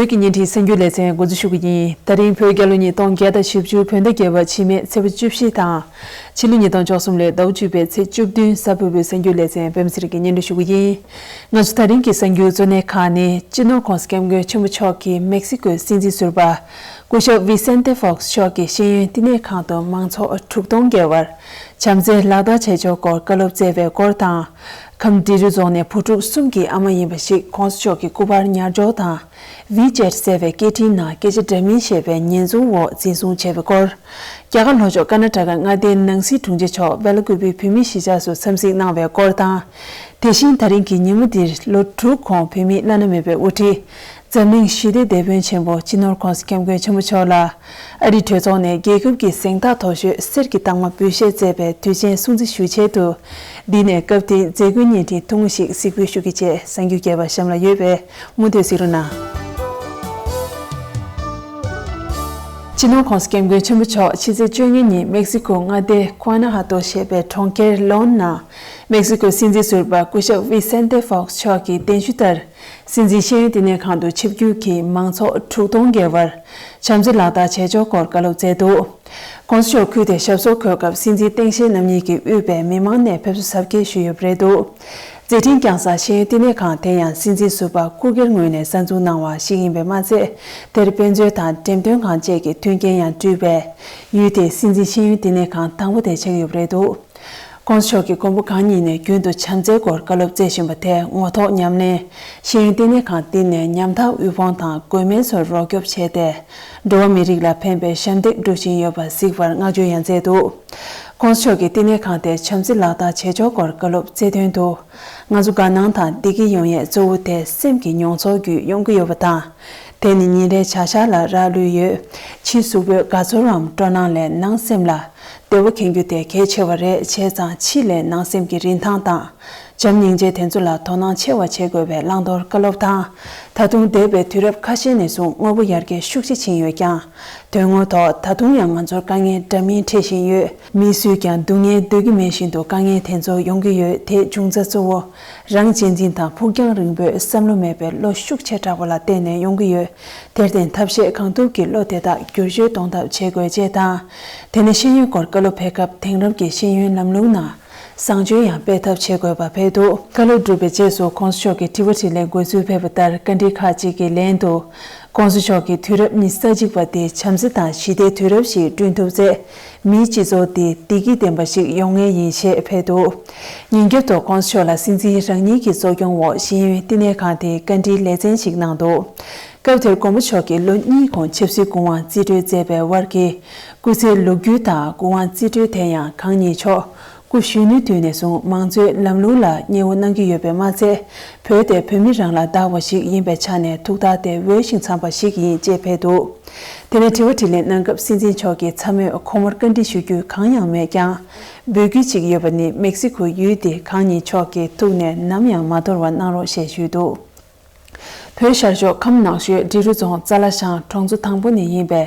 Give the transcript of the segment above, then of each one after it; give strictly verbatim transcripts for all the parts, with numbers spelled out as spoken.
བོད་ཀྱི་བརྙན་འཕྲིན་གསར་འགྱུར་ལེ་ཚན་འགོ་འཛུགས་ཞུ་གི་ཡིན། ད་རིང་བོད་རྒྱལ་ལོ་ཉིས་སྟོང་བརྒྱ་དང་བཞི་བཅུ་བོད་ཟླ་བརྒྱད་པ་ཕྱི་མའི་ཚེས་པ་བཅུ་བཞི་དང་། ཕྱི་ལོ་ཉིས་སྟོང་བཅུ་གསུམ་ལོའི་ཟླ་བ་བཅུ་པའི་ཚེས་བཅུ་བདུན། གཟའ་ཕུར་བུའི་གསར་འགྱུར་ལེ་ཚན་པད་མ་ཚེ་རིང་གིས་སྙན་སྒྲོན་ཞུ་གི་ཡིན། ང་ཚོ་ད་རིང་གི་གསར་འགྱུར་གཙོ་གནད་ཁག་ནི། སྤྱི་ནོར་༸གོང་ས་༸སྐྱབས་མགོན་ཆེན་པོ་མཆོག་གིས་མེག་སི་ཀོའི་སྲིད་འཛིན་ཟུར་པ་སྐུ་ཞབས་ཝི་སན་ཏེ་ཧྥོག་སི་མཆོག་གི་ཤེས་ཡོན་བསྟི་གནས་ཁང་དུ་མང་ཚོགས་དྲུག་སྟོང་བརྒལ་བར་བྱམས་བརྩེ་ལག་བསྟར་བྱེད་ཕྱོགས་སྐོར་བཀའ་སློབ་སྩལ་བའི་སྐོར་དང་། ཁམས་འབྲི་རུ་རྫོང་ནས་བུ་ཕྲུག་གསུམ་གྱི་ཨ་མ་ཡིན་པ་ཞིག་༸གོང་ས་མཆོག་གི་སྐུ་པར་ཉར་འཇོག་དང་། ཝི་ཅེཊ་ཟེར་བའི་སྐད་འཕྲིན་ནང་སྐད་ཆ་འདྲ་མིན་བཤད་པའི་ཉེས་འཛུགས་འོག་འཛིན་བཟུང་བྱས་པའི་སྐོར། རྒྱ་གར་ལྷོ་ཕྱོགས་ཀར་ནཱ་ཊ་ཀ་མངའ་སྡེའི་ནང་སྲིད་དྲུང་ཆེ་མཆོག་སྦེ་ལ་ཀུ་པེའི་བོད་མིའི་གཞིས་ཆགས་སུ་འཚམས་གཟིགས་གནང་བའི་སྐོར་དང་། དེ་བཞིན་ད་རིང་གི་ཉིན་མོ་འདིར་ལོ་དྲུག་གོང་བོད་མིའི་བླ་ན་མེད་པའི་དབུ་ཁྲིད། འཛམ་གླིང་ཞི་བདེའི་དེད་དཔོན་ཆེན་པོ་སྤྱི་ནོར་༸གོང་ས་༸སྐྱབས་མགོན་ཆེན་པོ་མཆོག་ལ་ཨ་རིའི་གྲོས་ཚོགས་ནས་རྒྱལ་ཁབ་ཀྱི་གཟེངས་རྟགས་མཐོ་ཤོས་གསེར་གྱི་རྟགས་མ་འབུལ་བཞེས་མཛད་པའི་དུས་ཆེན་སྲུང་བརྩི་ཞུ་ཆེད་དུ། འདི་ནས་སྐབས་དེའི་མཛད་སྒོའི་བརྙན་འཕྲིན་ཐུང་ངུ་ཞིག་གཟིགས་འབུལ་ཞུ་གི་བྱས། གསར་འགྱུར་རྒྱས་པ་གཤམ་ལ་ཡོད་པས་མུ་མཐུད་གཟིགས་རོགས་གནང་། སྤྱི་ནོར་༸གོང་ས་༸སྐྱབས་མགོན་ཆེན་པོ་མཆོག་ཕྱི་ཚེས་བཅོ་ལྔ་ཉིན་མེག་སི་ཀོ་མངའ་སྡེ་ཁུ་ཨ་ན་ཧ་ཏོ་ཞེས་པའི་གྲོང་ཁྱེར་ལོན་ནང་མེག་སི་ཀོའི་སྲིད་འཛིན་ཟུར་པ་སྐུ་ཞབས་ཝི་སན་ཏེ་ཧྥོག་སི་མཆོག་གི་གདན་ཞུ་ལྟར། སྲིད་འཛིན་ཤེས་ཡོན་བསྟི་གནས་ཁང་དུ་ཆིབས་བསྒྱུར་གྱིས་མང་ཚོགས་དྲུག་སྟོང་བརྒལ་བར་བྱམས་བརྩེ་ལག་བསྟར་བྱས་ཕྱོགས་སྐོར་བཀའ་སློབ་སྩལ་འདུག༸གོང་ས་མཆོག་ཁུལ་དེར་ཞབས་སོར་འཁོད་སྐབས་སྲིད་འཛིན་སྟངས་དབྱི་རྣམ་གཉིས་ཀྱིས་དབུས་པའི་མི་མང་ནས་ཕེབས་བསུ་གཟབ་རྒྱས་ཞུས་ཡོད་པ་རེད་འདུག་མཛད་འཕྲིན་བསྐྱངས་ས་ཤེས་ཡོན་བསྟི་གནས་ཁང་དེ་ཡང་སྲིད་འཛིན་ཟུར་པ་སྐུ་སྒེར་ངོས་ནས་གསར་འཛུགས་གནང་བ་ཞིག་ཡིན་པས་མ་ཚད། དེར་དཔེ་མཛོད་དང་འགྲེམས་སྟོན་ཁང་བཅས་ཀྱི་མཐུན་རྐྱེན་ཡང་བསྐྲུན་པས། ཡུལ་དེའི་སྲིད་འཛིན་ཤེས་ཡོན་བསྟི་གནས་ཁང་དང་པོ་དེ་ཆགས་ཡོད་པ་རེད་འདུག ༸གོང་ས་མཆོག་གིས་མགོན་པོ་གང་ཉིད་ནས་རྒྱུན་དུ་བྱམས་བརྩེའི་སྐོར་བཀའ་སློབ་སྩལ་བཞིན་པ་དེ་ངོ་ཐོག་ཉམས་ལེན། ཤེས་ཡོན་བསྟི་གནས་ཁང་འདི་ནས་ཉམ་ཐག་དབུལ་ཕོངས་དང་མགོན་མེད་ཚོར་རོགས་སྐྱོབ་བྱས་ཏེ། འགྲོ་བ་མི་རིགས་ལ་ཕན་པའི་ཞབས་འདེགས་སྒྲུབ་བཞིན་ཡོད་པ་གཟིགས་པར་བསྔགས་བརྗོད་ཡང་མཛད་འདུག ༸གོང་ས་མཆོག་གིས་བསྟི་གནས་ཁང་དེར་བྱམས་བརྩེ་ལག་བསྟར་བྱེད་ཕྱོགས་སྐོར་བཀའ་སློབ་སྩལ་དོན་དུ། ང་ཚོ་དགའ་སྣང་དང་བདེ་སྐྱིད་ཡོང་ཡས་གཙོ་བོ་དེ་སེམས་ཀྱི་མྱོང་ཚོར་བརྒྱུད་ཡོང་གི་ཡོད་པ་དང་། དེ་ནི་ཉིན་རེའི་བྱ་གཞག་ལ་རག་ལུས་ཡོད། ཕྱིའི་གཟུགས་པོའི་དགའ་ཚོར་རམ་སྤྲོ་སྣང་ལས་ནང་སེམས་ལ་བདེ་བ་ཁེངས་རྒྱུ་དེ་གལ་ཆེ་བ་རེད། བྱས་ཙང་ཕྱི་ལས་ནང་སེམས་ཀྱི་རིན་ཐང་དང་། བྱམས་སྙིང་རྗེ་དེ་ཚོ་ལ་དོ་སྣང་ཆེ་བ་བྱེད་དགོས་པའི་བླང་དོར་བཀའ་སློབ་དང་། ད་དུང་འདས་པའི་དུས་རབས་ཁ་ཤས་ནས་བཟུང་དངོས་པོ་ཡར་རྒྱས་ཤུགས་ཆེ་ཕྱིན་ཡོད་ཀྱང་། དོན་དངོས་ཐོག་ད་དུང་ཡང་ང་ཚོར་དཀའ་ངལ་འདྲ་མིན་འཕྲད་བཞིན་ཡོད། མིས་སུས་ཀྱང་སྡུག་བསྔལ་འདོད་ཀྱི་མེད་བཞིན་དུ་དཀའ་ངལ་དེ་ཚོ་ཡོང་གི་ཡོད། དེའི་འབྱུང་རྩ་གཙོ་བོ། རང་གཅེས་འཛིན་དང་ཕུགས་རྒྱང་རིང་པོའི་བསམ་བློ་མེད་པའི་བློ་ཤུགས་ཆེ་དྲགས་པ་ལ་བརྟེན་ནས་ཡོང་གི་ཡོད། དེར་བརྟེན་ཐབས་ཤེས་གང་ཐུབ་ཀྱིས་བློ་དེ་དག་བསྒྱུར་བཅོས་གཏོང་ཐབས་བྱེད་དགོས་ཅེས་དང་། དེ་ནས་ཤེས་ཡོན་སྐོར་བཀའ་སློབ་ཕེབས་སྐབས་དེང་རབས་ཀྱི་ཤེས་ཡོན་ལམ་ལུགས་ནང་བཟང་སྤྱོད་ཡང་སྤེལ་ཐབས་བྱེད་དགོས་པ་ཕེབས་འདུག་བཀའ་སློབ་གྲུབ་པའི་རྗེས་སུ་༸གོང་ས་མཆོག་གིས་དྲི་བ་དྲིས་ལན་འགོད་ཚུལ་ཕེབས་པ་ལྟར་བཀའ་འདྲི་ཁག་ཅིག་གི་ལན་དུ། ༸གོང་ས་མཆོག་གིས་དུས་རབས་ཉི་ཤུ་རྩ་གཅིག་པ་དེ་བྱམས་བརྩེ་དང་ཞི་བདེའི་དུས་རབས་ཤིག་བསྐྲུན་ཐུབ་ཚེ། མིའི་སྤྱི་ཚོགས་འདི་བདེ་སྐྱིད་ལྡན་པ་ཞིག་ཡོང་ངེས་ཡིན་ཞེས་ཕེབས་འདུག་ཉིན་རྒྱབ་ཏུ་༸གོང་ས་མཆོག་ལ་སྲིད་འཛིན་རང་ཉིད་ཀྱི་གཙོ་སྐྱོང་འོག་ཤེས་ཡོན་བསྟི་གནས་ཁང་དེའི་བཀའ་འདྲིའི་ལེ་ཚན་ཞིག་གནང་འདུག་སྐབས་དེར་མགོན་པོ་མཆོག་གིས་ལོ་གཉིས་གོང་ཆབ་སྲིད་སྐུ་དབང་རྩིས་སྤྲོད་མཛད་པའི་དབར་གྱི་སྐུ་ཚེའི་ལོ་རྒྱུས་དང་སྐུ་དབང་རྩིས་སྤྲོད་དེ་ཡང་གང་ཉིད་མཆོག་སྐུ་གཞོན་ནུའི་དུས་ནས་བཟུང་མང་གཙོའི་ལམ་ལུགས་ལ་མཉེས་པོ་གནང་གི་ཡོད་པས་མ་ཚད། བོད་དེ་བོད་མི་རང་ལ་བདག་པ་ཞིག་ཡིན་པའི་ཆ་ནས་ཐུགས་ཐག་དེ་འོས་ཤིང་འཚམས་པ་ཞིག་ཡིན་ཅེས་ཕེབས་འདུག་དེ་ནས་དྲི་བ་དྲིས་ལན་གནང་སྐབས་སྲིད་འཛིན་མཆོག་གིས་ཚ་མོས་ཁོང་མོར་བཀའ་འདྲི་ཞུ་རྒྱུ་གང་ཡང་མེད་ཀྱང་། འབོད་སྐུལ་ཅིག་ཡོད་པ་ནི་མེག་སི་ཁོའི་ཡུལ་འདི་གང་ཉིད་མཆོག་གི་ཐུགས་ནས་ནམ་ཡང་མ་དོར་བ་གནང་རོགས་ཞེས་ཞུས་འདུག་བོད་ཤར་ཕྱོགས་ཁམས་ནགས་ཤོད་འབྲི་རུ་རྫོང་རྩ་ལ་ཤང་གྲོང་ཚོ་དང་པོ་ནས་ཡིན་པའི་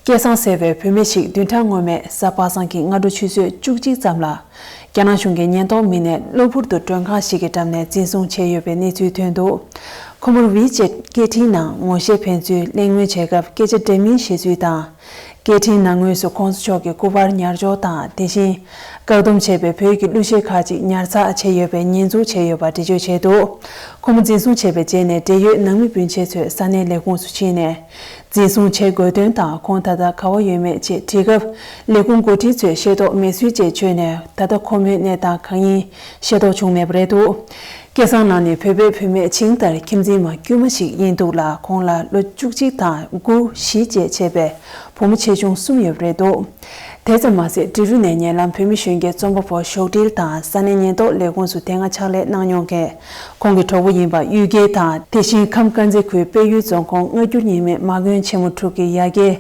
སྐལ་བཟང་ཟེར་བའི་བུད་མེད་ཞིག་བདུན་ཕྲག་སྔོན་མའི་གཟའ་པ་སངས་ཀྱི་སྔ་དྲོ་ཆུ་ཚོད་བཅུ་གཅིག་ཙམ་ལ་རྒྱ་ནག་གཞུང་གི་ཉེན་རྟོག་མི་སྣས་གློ་བུར་དུ་མགྲོན་ཁང་ཞིག་གི་འགྲམ་ནས་འཛིན་བཟུང་བྱས་ཡོད་པའི་གནས་ཚུལ་ཐོན་འདུག་ཁོ་མོར་ཝི་ཅེད་སྐད་འཕྲིན་ནང་ངོ་ཤེས་ཕན་ཚུན་གླེང་མོལ་བྱས་སྐབས་སྐད་ཆ་འདྲ་མིན་བཤད་ཚུལ་དང་། སྐད་འཕྲིན་ནང་དངོས་སུ་༸གོང་ས་མཆོག་གི་སྐུ་པར་ཉར་འཇོག་དང་། དེ་བཞིན་བཀག་སྡོམ་བྱས་པའི་བོད་ཀྱི་གླུ་གཞས་ཁག་ཅིག་ཉར་ཚགས་བྱས་ཡོད་པའི་ཉེས་འཛུགས་བྱས་ཡོད་པ་འགྲེལ་བརྗོད་བྱས་འདུག་ཁོ་མོ་འཛིན་བཟུང་བྱས་པའི་རྗེས་ནས་འབྲེལ་ཡོད་ནང་མི་སྤུན་མཆེད་ཚོས་ས་གནས་ལས་ཁུངས་སུ་ཕྱིན་ནས། འཛིན་བཟུང་བྱེད་དགོས་དོན་དང་ཁོང་ད་ལྟ་ག་བ་ཡོད་མེད་ཅེས་དྲིས་སྐབས། ལས་ཁུངས་འགོ་ཁྲིད་ཚོས་ཤེས་རྟོགས་མེད་ཚུལ་བཅས་བརྗོད་ནས། ད་ལྟ་ཁོ་མོའི་གནས་སྟངས་གང་ཡིན་ཤེས་རྟོགས་བྱུང་མེད་པ་རེད་འདུག་སྐལ་བཟང་ལགས་ནི་བོད་པའི་བུད་མེད་བྱིངས་ལྟར་ཁྱིམ་འཛིན་མ་དཀྱུས་མ་ཞིག་ཡིན་འདུག་ལ། ཁོང་ལ་ལོ་བཅུ་གཅིག་དང་དགུ། བཞི་བཅས་བྱས་པའི་བུ་མོ་ཆེ་ཆུང་གསུམ་ཡོད་པ་རེད་འདུག་དེ་ཙམ་མ་ཟད། འབྲི་རུ་ནས་ཉེ་ལམ་བོད་མི་གཞོན་སྐྱེས་རྩོམ་པ་པོ་ཞོགས་སྒྲིལ་དང་ས་གནས་ཉེན་རྟོག་ལས་ཁུངས་སུ་དེ་སྔ་ཕྱག་ལས་གནང་མྱོང་མཁན་ཁོང་གི་གྲོགས་པོ་ཡིན་པ་གཡུལ་རྒྱལ་དང་། དེ་བཞིན་ཁམས་དཀར་མཛེས་ཁུལ་དཔལ་ཡུལ་རྫོང་ཁོངས་སྔ་འགྱུར་ཉི་མའི་མ་དགོན་ཆེན་མོ་དྲུག་གི་ཡ་གྱལ།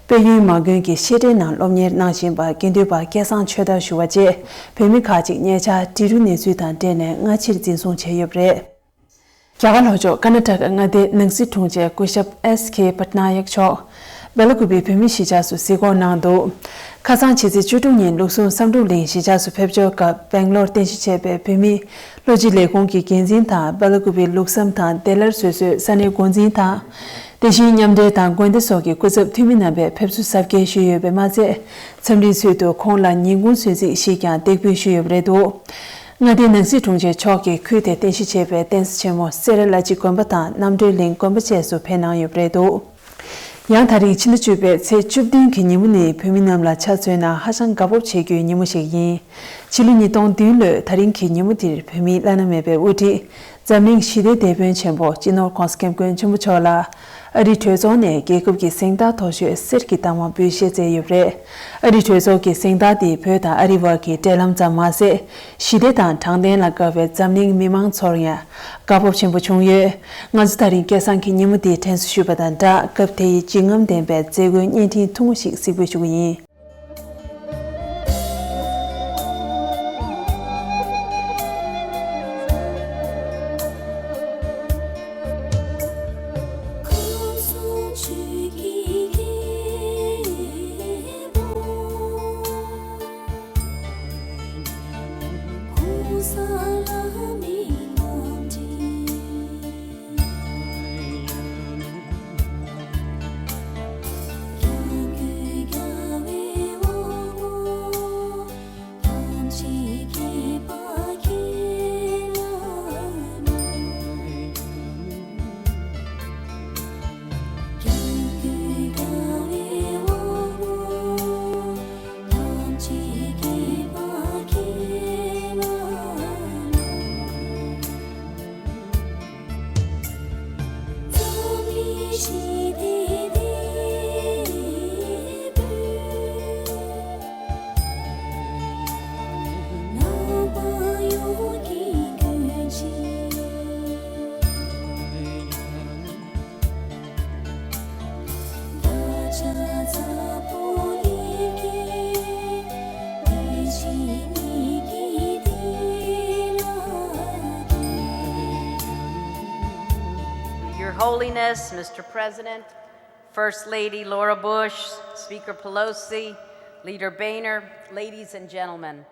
དཔལ་ཡུལ་མ་དགོན་གྱི་བཤད་གྲྭའི་ནང་སློབ་གཉེར་གནང་བཞིན་པ་དགེ་འདུན་པ་སྐལ་བཟང་ཆོས་དར་ཞུ་བ་བཅས་བོད་མི་ཁག་ཅིག་ཉེ་ཆར་འབྲི་རུ་གནས་ཚུལ་དང་འབྲེལ་ནས་སྔ་ཕྱིར་འཛིན་བཟུང་བྱས་ཡོད་པ་རེད། རྒྱ་གར་ལྷོ་ཕྱོགས་ཀར་ནཱ་ཊ་ཀ་མངའ་སྡེའི་ནང་སྲིད་དྲུང་ཆེ་སྐུ་ཞབས་ཨེས་ཀེ་པ་ཏ་ནཱ་ཡག་མཆོག་སྦེ་ལ་ཀུ་པེའི་བོད་མིའི་གཞིས་ཆགས་སུ་གཟིགས་སྐོར་གནང་འདུག་ཁ་སང་ཕྱི་ཚེས་བཅུ་དྲུག་ཉིན་ལུགས་ཟུང་བསམ་གྲུབ་གླིང་གཞིས་ཆགས་སུ་ཕེབས་འབྱོར་སྐབས་སྦེང་ལོར་རྟེན་གཞི་བྱས་པའི་བོད་མིའི་ལྷོ་སྤྱི་ལས་ཁུངས་ཀྱི་འགན་འཛིན་དང་སྦེ་ལ་ཀུ་པེའི་ལུགས་བསམ་དང་བདེ་སླར་བཟོ་གསོའི་ས་གནས་འགོ་འཛིན་དང་། དེ་བཞིན་མཉམ་འབྲེལ་དང་དགོན་སྡེ་སོགས་ཀྱི་སྐུ་ཚབ་འཐུས་མི་རྣམ་པས་ཕེབས་བསུ་གཟབ་རྒྱས་ཞུས་ཡོད་པས་མ་ཚད། འཚམས་འདྲིའི་ཚུལ་དུ་ཁོང་ལ་ཉིན་གུང་གསོལ་ཚིགས་ཤིག་ཀྱང་འདེགས་འབུལ་ཞུས་ཡོད་པ་རེད་འདུག་མངའ་སྡེའི་ནང་སྲིད་དྲུང་ཆེ་མཆོག་གིས་ཁུལ་དེར་རྟེན་གཞི་བྱས་པའི་ཏེང་སི་ཆེན་མོ་སེ་ར་བླ་སྤྱི་དགོན་པ་དང་རྣམ་གྲོལ་གླིང་དགོན་པ་བཅས་སུ་ཕེབས་གནང་ཡོད་པ་རེད་འདུག་ཡང་ད་རིང་ཕྱི་ཟླ་བཅུ་པའི་ཚེས་བཅུ་བདུན་གྱི་ཉིན་མོ་ནི་བོད་མི་རྣམས་ལ་ཆ་མཚོན་ན་ཧ་ཅང་དགའ་སྤོབས་བྱེད་རྒྱུའི་ཉིན་མོ་ཞིག་ཡིན། ཕྱི་ལོ་ཉིས་སྟོང་བདུན་ལོའི་ད་རིང་གི་ཉིན་མོ་འདིར་བོད་མིའི་བླ་ན་མེད་པའི་དབུ་ཁྲིད་འཛམ་གླིང་ཞི་བདེའི་དེད་དཔོན་ཆེན་པོ་སྤྱི་ནོར་༧གོང་ས་༧སྐྱབས་མགོན་ཆེན་པོ་མཆོག་ལ་ཨ་རིའི་གྲོས་ཚོགས་ནས་རྒྱལ་ཁབ་ཀྱི་གཟེངས་རྟགས་མཐོ་ཤོས་གསེར་གྱི་རྟགས་མ་འབུལ་བཞེས་མཛད་ཡོད་པ་རེད། ཨ་རིའི་གྲོས་ཚོགས་ཀྱི་གཟེངས་རྟགས་འདི་བོད་དང་ཨ་རི་བར་གྱི་འབྲེལ་ལམ་ཙམ་མ་ཟད། ཞི་བདེ་དང་དྲང་བདེན་ལ་དགའ་བའི་འཛམ་གླིང་མི་མང་ཚོར་ཡང་དགའ་སྤོབས་ཆེན་པོ་བྱུང་ཡོད། ང་ཚོ་ད་རིང་སྐལ་བཟང་གི་ཉིན་མོ་འདི་དྲན་གསོ་ཞུས་པ་དང་སྦྲགས། སྐབས་དེ་ཡི་བརྗིད་རྔམ་ལྡན་པའི་མཛད་སྒོའི་བརྙན་འཕྲིན་ཐུང་ངུ་ཞིག་གཟིགས་འབུལ་ཞུ་གི་ཡིན། Your Holiness, Mister President, First Lady Laura Bush, Speaker Pelosi, Leader Boehner, ladies and gentlemen,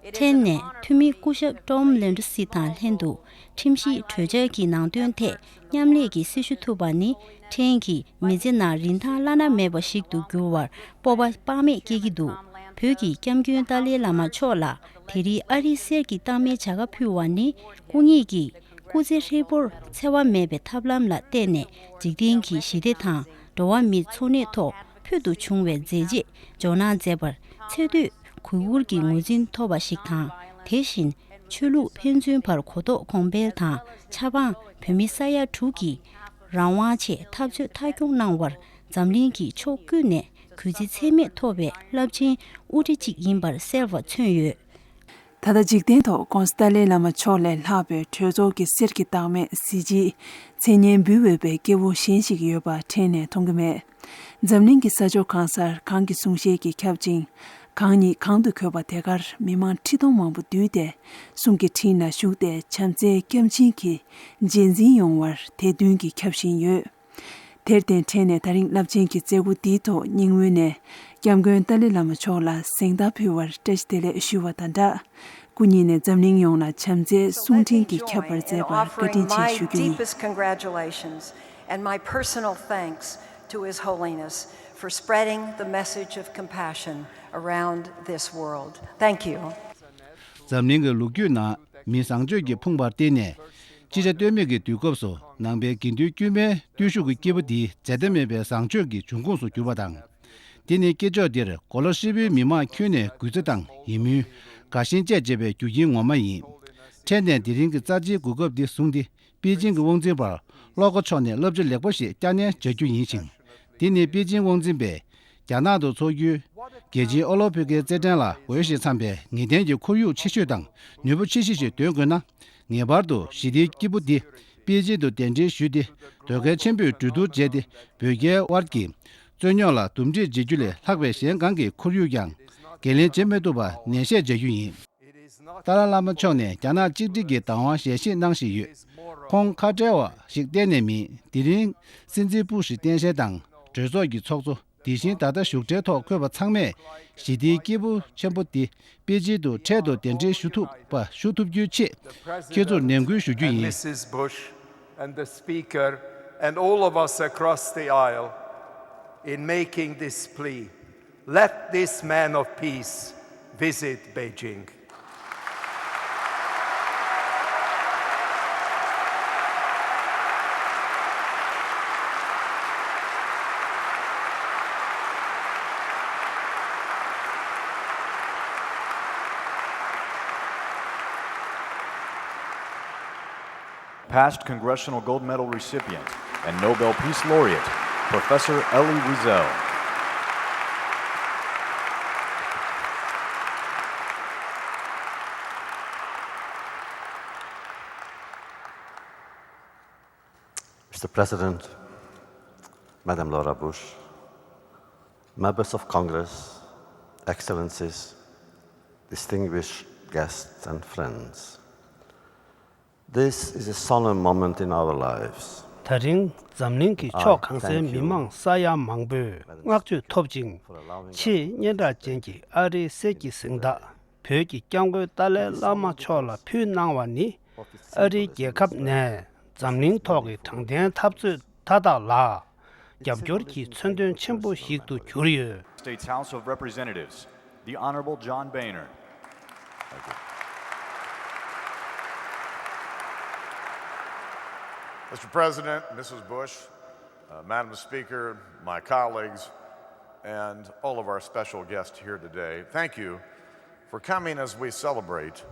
ཕྲན་ནས་འཐུས་མི་སྐུ་ཞབས་ཀྲོམ་ལེན་ཌི་སི་དང་ལྷན་དུ་ཁྲིམས་ཞིབ་གྲོས་འཆར་གྱི་ནང་དོན་ཐད་མཉམ་ལས་ཀྱི་སྲི་ཞུ་ཐུབ་པ་ནི་ཕྲན་གྱི་མི་ཚེ་ནང་རིན་ཐང་བླ་ན་མེད་པ་ཞིག་ཏུ་གྱུར་བར་སྤོབས་པ་དཔག་མེད་སྐྱེ་གི་འདུག་བོད་ཀྱི་སྐྱབས་མགོན་ཏཱ་ལའི་བླ་མ་མཆོག་ལ་དེ་རིང་ཨ་རིའི་གསེར་གྱི་རྟགས་མའི་བྱ་དགའ་ཕུལ་བ་ནི་སྐུ་ཉིད་ཀྱི་སྐུ་ཚེ་ཧྲིལ་པོར་འཚེ་བ་མེད་པའི་ཐབས་ལམ་ལ་བརྟེན་ནས་འཇིག་རྟེན་གྱི་ཞི་བདེ་དང་འགྲོ་བ་མིའི་འཚོ་གནས་ཐོག་ཕུལ་དུ་བྱུང་བའི་མཛད་རྗེས་འཇོག་གནང་མཛད་པར་ཚེ་སྟོད་གུས་བཀུར་གྱི་ངོས་འཛིན་ཐོབ་པ་ཞིག་དང་། དེ་བཞིན་ཆོས་ལུགས་ཕན་ཚུན་བར་གོ་རྟོགས་གོང་འཕེལ་དང་། ཆབ་འབངས་བོད་མི་ས་ཡ་དྲུག་གི་རང་དབང་ཆེད་འཐབ་རྩོད་མཐའ་འཁྱོངས་གནང་བར་འཛམ་གླིང་གི་ཕྱོགས་ཀུན་ནས་གུས་བརྩི་ཚད་མེད་ཐོབ་པའི་རླབས་ཆེན་དབུ་ཁྲིད་ཅིག་ཡིན་པར་གསལ་བར་མཚོན་ཡོད། ད་ལྟ་འཇིག་རྟེན་ཐོག་ྋགོང་ས་ཏཱ་ལའི་བླ་མ་མཆོག་ལས་ལྷག་པའི་གྲོས་ཚོགས་ཀྱི་གསེར་གྱི་རྟགས་མའི་གཟི་བརྗིད་མཚན་སྙན་འབུལ་འོས་པའི་སྐྱེ་བོ་གཞན་ཞིག་ཡོད་པ་ཕྲན་ནས་མཐོང་གི་མེད། འཛམ་གླིང་གི་ས་ཕྱོགས་གང་སར་གང་གི་གསུང་བཤད་ཀྱིས་ཁྱབ་ཅིང་། གང་ཉིད་གང་དུ་འཁོད་པ་དེ་གར་མི་མང་ཁྲི་སྟོང་མང་པོ་འདུས་ཏེ་གསུང་གི་ཕྲིན་ལ་ཞུགས་ཏེ་བྱམས་བརྩེའི་སྐྱབས་སྦྱིན་གྱིས་རྗེས་འཛིན་ཡོང་བར་དད་འདུན་གྱིས་ཁྱབ་བཞིན་ཡོད། དེར་བརྟེན་ཕྲན་ནས་ད་རིང་རླབས་ཆེན་གྱི་མཛད་སྒོ་འདིའི་ཐོག་སྙིང་དབུས་ནས་སྐྱབས་མགོན་ཏཱ་ལའི་བླ་མ་མཆོག་ལ་གཟེངས་རྟགས་ཕུལ་བར་བཀྲ་ཤིས་བདེ་ལེགས་ཞུ་བ་དང་སྦྲགས། སྐུ་ཉིད་ནས་འཛམ་གླིང་ཡོངས་ལ་བྱམས་བརྩེའི་གསུང་འཕྲིན་གྱིས་ཁྱབ་པར་མཛད་པར་བཀའ་དྲིན་ཆེ་ཞུ་རྒྱུ་ཡིན། Deepest congratulations and my personal thanks to His Holiness for spreading the message of compassion around this world. Thank you. འཛམ་གླིང་གི་ལོ་རྒྱུས་ནང་མི་བཟང་སྤྱོད་ཀྱིས་ཕོངས་པར་བརྟེན་ནས། ཅི་བྱ་གཏོལ་མེད་ཀྱི་དུས་སྐབས་སུ་ནང་པའི་དགེ་འདུན་དཀྱུས་མའི་བརྟུལ་ཞུགས་ཀྱི་སྐྱེས་བུ་འདི་འཛད་མཐའ་མེད་པའི་བཟང་སྤྱོད་ཀྱི་འབྱུང་ཁུངས་སུ་གྱུར་པ་དང་། འདི་ནི་སྐྱེས་མཆོག་འདིར་གོ་ལ་ཧྲིལ་པོའི་མི་མང་ཁྱོན་ནས་གུས་བརྩི་དང་ཡིད་སྨོན། དགའ་ཞེན་བཅས་བྱེད་པའི་རྒྱུ་རྐྱེན་ངོ་མ་ཡིན། ཕྲན་ནས་དེ་རིང་གི་རྩ་ཆེའི་གོ་སྐབས་འདི་བཟུང་སྟེ། པེ་ཅིང་གི་དབང་འཛིན་པར་བློ་དགའ་མཆོག་ནས་བསླབ་བྱ་ལེགས་པོ་ཞིག་བསྐྱར་ནན་བྱ་རྒྱུ་ཡིན་ཞིང་། འདི་ནི་པེ་ཅིང་དབང་འཛིན་པས་རྒྱ་ནག་ཏུ་འཚོགས་རྒྱུའི་རྒྱལ་སྤྱིའི་ཨོ་ལོ་ཕི་ཀའི་རྩེད་འགྲན་ལ་འོས་ཤིང་འཚམས་པའི་ངེས་གཏན་གྱི་ཁོར་ཡུག་ཆེ་ཤོས་དང་ནུས་པ་ཆེ་ཤོས་ཤིག་འདོན་དགོས་ན། ངེས་པར་དུ་ཞི་བདེའི་སྐྱེས་བུ་འདི་པེ་ཅིང་དུ་གདན་འདྲེན་ཞུས་ཏེ། དོལ་རྒྱལ་ཆེན་པོས་གྲོས་བསྡུར་བྱས་ཏེ། བོད་རྒྱའི་དབར་གྱི་རྩོད་རྙོག་ལ་འདུམ་འགྲིག་བྱེད་རྒྱུ་ལས་ལྷག་པའི་གཞན་གང་གི་ཁོར་ཡུག་ཀྱང་འགན་ལེན་བྱེད་མི་ཐུབ་པ་ནན་བཤད་བྱ་རྒྱུ་ཡིན། ཏཱ་ལའི་བླ་མ་མཆོག་ནས་རྒྱ་ནག་གཅིག་སྒྲིལ་གྱི་བདག་དབང་ཞལ་བཞེས་གནང་བཞིན་ཡོད། ཁོང་ཁ་བྲལ་བ་ཞིག་གཏན་ནས་མིན། དེ་རིང་སྲིད་འཛིན་བུ་ཤི་རྟེན་བཞེངས་དང་གྲོས་ཚོགས་ཀྱི་ཚོགས་གཙོ། དེ་བཞིན་ད་ལྟ་བཞུགས་གྲལ་ཐོག་འཁོད་པ་ཚང་མས་ཞི་བདེའི་སྐྱེས་བུ་ཆེན་པོ་འདི་པེ་ཅིང་དུ་འཕྲལ་དུ་གདན་འདྲེན་ཞུ་ཐུབ་པ་ཞུ་ཐུབ་རྒྱུའི་ཆེད་ཁྱེད་ཚོར་ནན་སྐུལ་ཞུ་རྒྱུ་ཡིན། Missus Bush and the Speaker and all of us across the aisle in making this plea. Let this man of peace visit Beijing. Past Congressional Gold Medal recipient and Nobel Peace Laureate, Professor Elie Wiesel. Mister President, Madam Laura Bush, members of Congress, Excellencies, distinguished guests and friends. This is a solemn moment in our lives. ད་རིང་འཛམ་གླིང་གི་ཕྱོགས་གང་སའི་མི་མང་ས་ཡ་མང་པོས་བསྔགས་བརྗོད་ཐོབ་ཅིང་། ཆེས་སྙན་གྲགས་ཅན་གྱི་ཨ་རིའི་གསེར་གྱི་གཟེངས་རྟགས་བོད་ཀྱི་སྐྱབས་མགོན་ཏཱ་ལའི་བླ་མ་མཆོག་ལ་ཕུལ་གནང་བ་ནི། ཨ་རིའི་རྒྱལ་ཁབ་ནས་འཛམ་གླིང་ཐོག་གི་དྲང་བདེན་འཐབ་རྩོད་མཐའ་དག་ལ་རྒྱབ་སྐྱོར་གྱི་མཚོན་དོན་ཆེན་པོ་ཞིག་ཏུ་གྱུར་ཡོད། States House of Representatives, the Honorable John Boehner. Thank you. Mister President, Missus Bush, uh, Madam Speaker, my colleagues, and all of our special guests here today, thank you for coming as we celebrate,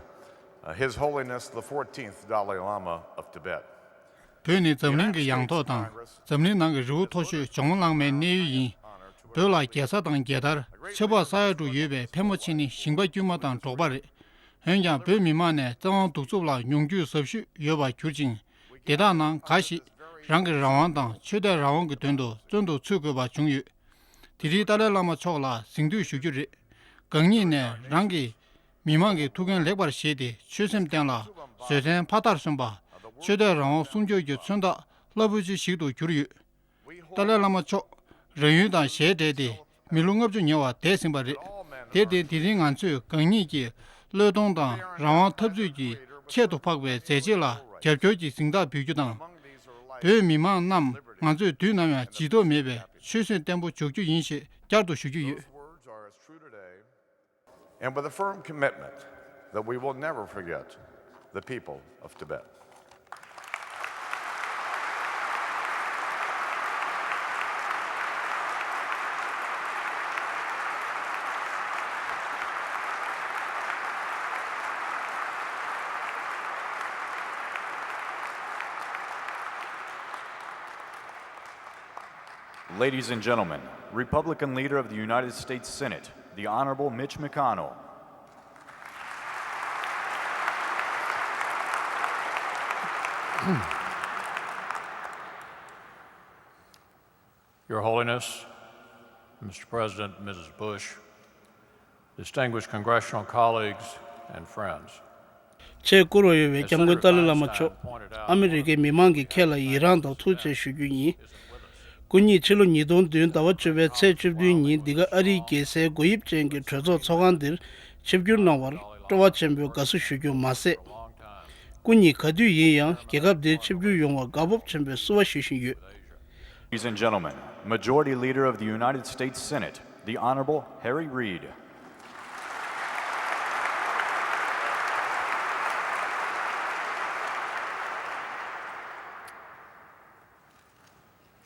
uh, His Holiness the fourteenth Dalai Lama of Tibet. བོད་ནི་འཛམ་གླིང་གི་ཡང་ཐོག་དང་འཛམ་གླིང་ནང་གི་རི་བོ་མཐོ་ཤོས་ཇོ་མོ་གླང་མའི་གནས་ཡུལ་ཡིན། བོད་ལ་རྒྱལ་ས་དང་རྒྱལ་དར་ཆབ་འབག་ས་ཡ་དྲུག་ཡོད་པའི་ཕལ་མོ་ཆེ་ནི་ཞིང་པ་དཀྱུས་མ་དང་འབྲོག་པ་རེད། འོན་ཀྱང་བོད་མི་མང་ནས་བཙན་དབང་གདུག་རྩུབ་ལ་མྱོང་རྒྱུས་ཟབ་ཤོས་ཡོད་པར་གྱུར་ཅིང་། དེ་དག་ནང་འགའ་ཞིག་རང་གི་རང་དབང་དང་ཆོས་དད་རང་དབང་གི་དོན་དུ་བཙོན་དུ་ཚུད་དགོས་པ་བྱུང་ཡོད། དེ་རིང་ཏཱ་ལའི་བླ་མ་མཆོག་ལ་གཟེངས་བསྟོད་ཞུ་རྒྱུ་རེད། གང་ཉིད་ནས་རང་གི་མི་མང་གི་ཐུགས་འགན་ལེགས་པར་བཞེས་ཏེ་ཆོད་སེམས་བསྟེན་ལ། བཟོད་བསྲན་ཕ་མཐར་སོན་པ། ཆོས་དད་རང་དབང་སྲུང་སྐྱོབ་ཀྱི་མཚོན་རྟགས་རླབས་པོ་ཆེ་ཞིག་ཏུ་གྱུར་ཡོད། ཏཱ་ལའི་བླ་མ་མཆོག་རང་ཡུལ་དང་ཞལ་བྲལ་ཏེ་མི་ལོ་ལྔ་བཅུ་ཉེ་བར་འདས་ཟིན་པ་རེད། དེར་བརྟེན་དེ་རིང་ང་ཚོས་གང་ཉིད་ཀྱི་བློས་གཏོང་དང་རང་དབང་འཐབ་རྩོད་ཀྱི་ཁྱད་དུ་འཕགས་པའི་མཛད་རྗེས་ལ་རྒྱབ་སྐྱོར་གྱི་གཟེངས་རྟགས་འབུལ་རྒྱུ་དང་། བོད་མི་མང་རྣམས་ང་ཚོས་དུས་ནམ་ཡང་བརྗེད་ཐབས་མེད་པའི་ཆོད་སེམས་བརྟན་པོ་འཇོག་རྒྱུ་ཡིན་ཞེས་བསྐྱར་དུ་ཞུ་རྒྱུ་ཡོད། And with a firm commitment that we will never forget the people of Tibet. Ladies and gentlemen, Republican leader of the United States Senate, the Honorable Mitch McConnell. Your Holiness, Mister President, Missus Bush, distinguished congressional colleagues and friends. ཆེས་བཀུར་བ་ཡོད་པའི་སྐྱབས་མགོན་ཏཱ་ལའི་བླ་མ་མཆོག་ཨ་མི་རི་ཀའི་མི་མང་གིས་ཁྱེད་ལ་ཡི་རངས་དང་ཐུགས་རྗེ་ཆེ་ཞུ་རྒྱུ་ཡིན། སྐུ་ཉིད་ཕྱི་ལོ་ཉིས་སྟོང་བདུན་ཟླ་བ་བཅུ་པའི་ཚེས་བཅུ་བདུན་ཉིན་འདི་ག་ཨ་རིའི་རྒྱལ་སའི་སྒོ་དབྱིབས་ཅན་གྱི་གྲོས་ཚོགས་ཚོགས་ཁང་འདིར་ཆིབས་བསྒྱུར་གནང་བར་སྤྲོ་བ་ཆེན་པོས་དགའ་བསུ་ཞུ་རྒྱུ་མ་ཟད། སྐུ་ཉིད་ག་དུས་ཡིན་ཡང་རྒྱལ་ཁབ་འདིར་ཆིབས་བསྒྱུར་ཡོང་བར་དགའ་སྤོབས་ཆེན་པོས་བསུ་བ་ཞུ་བཞིན་ཡོད། Ladies and gentlemen, Majority Leader of the United States Senate, the Honorable Harry Reid.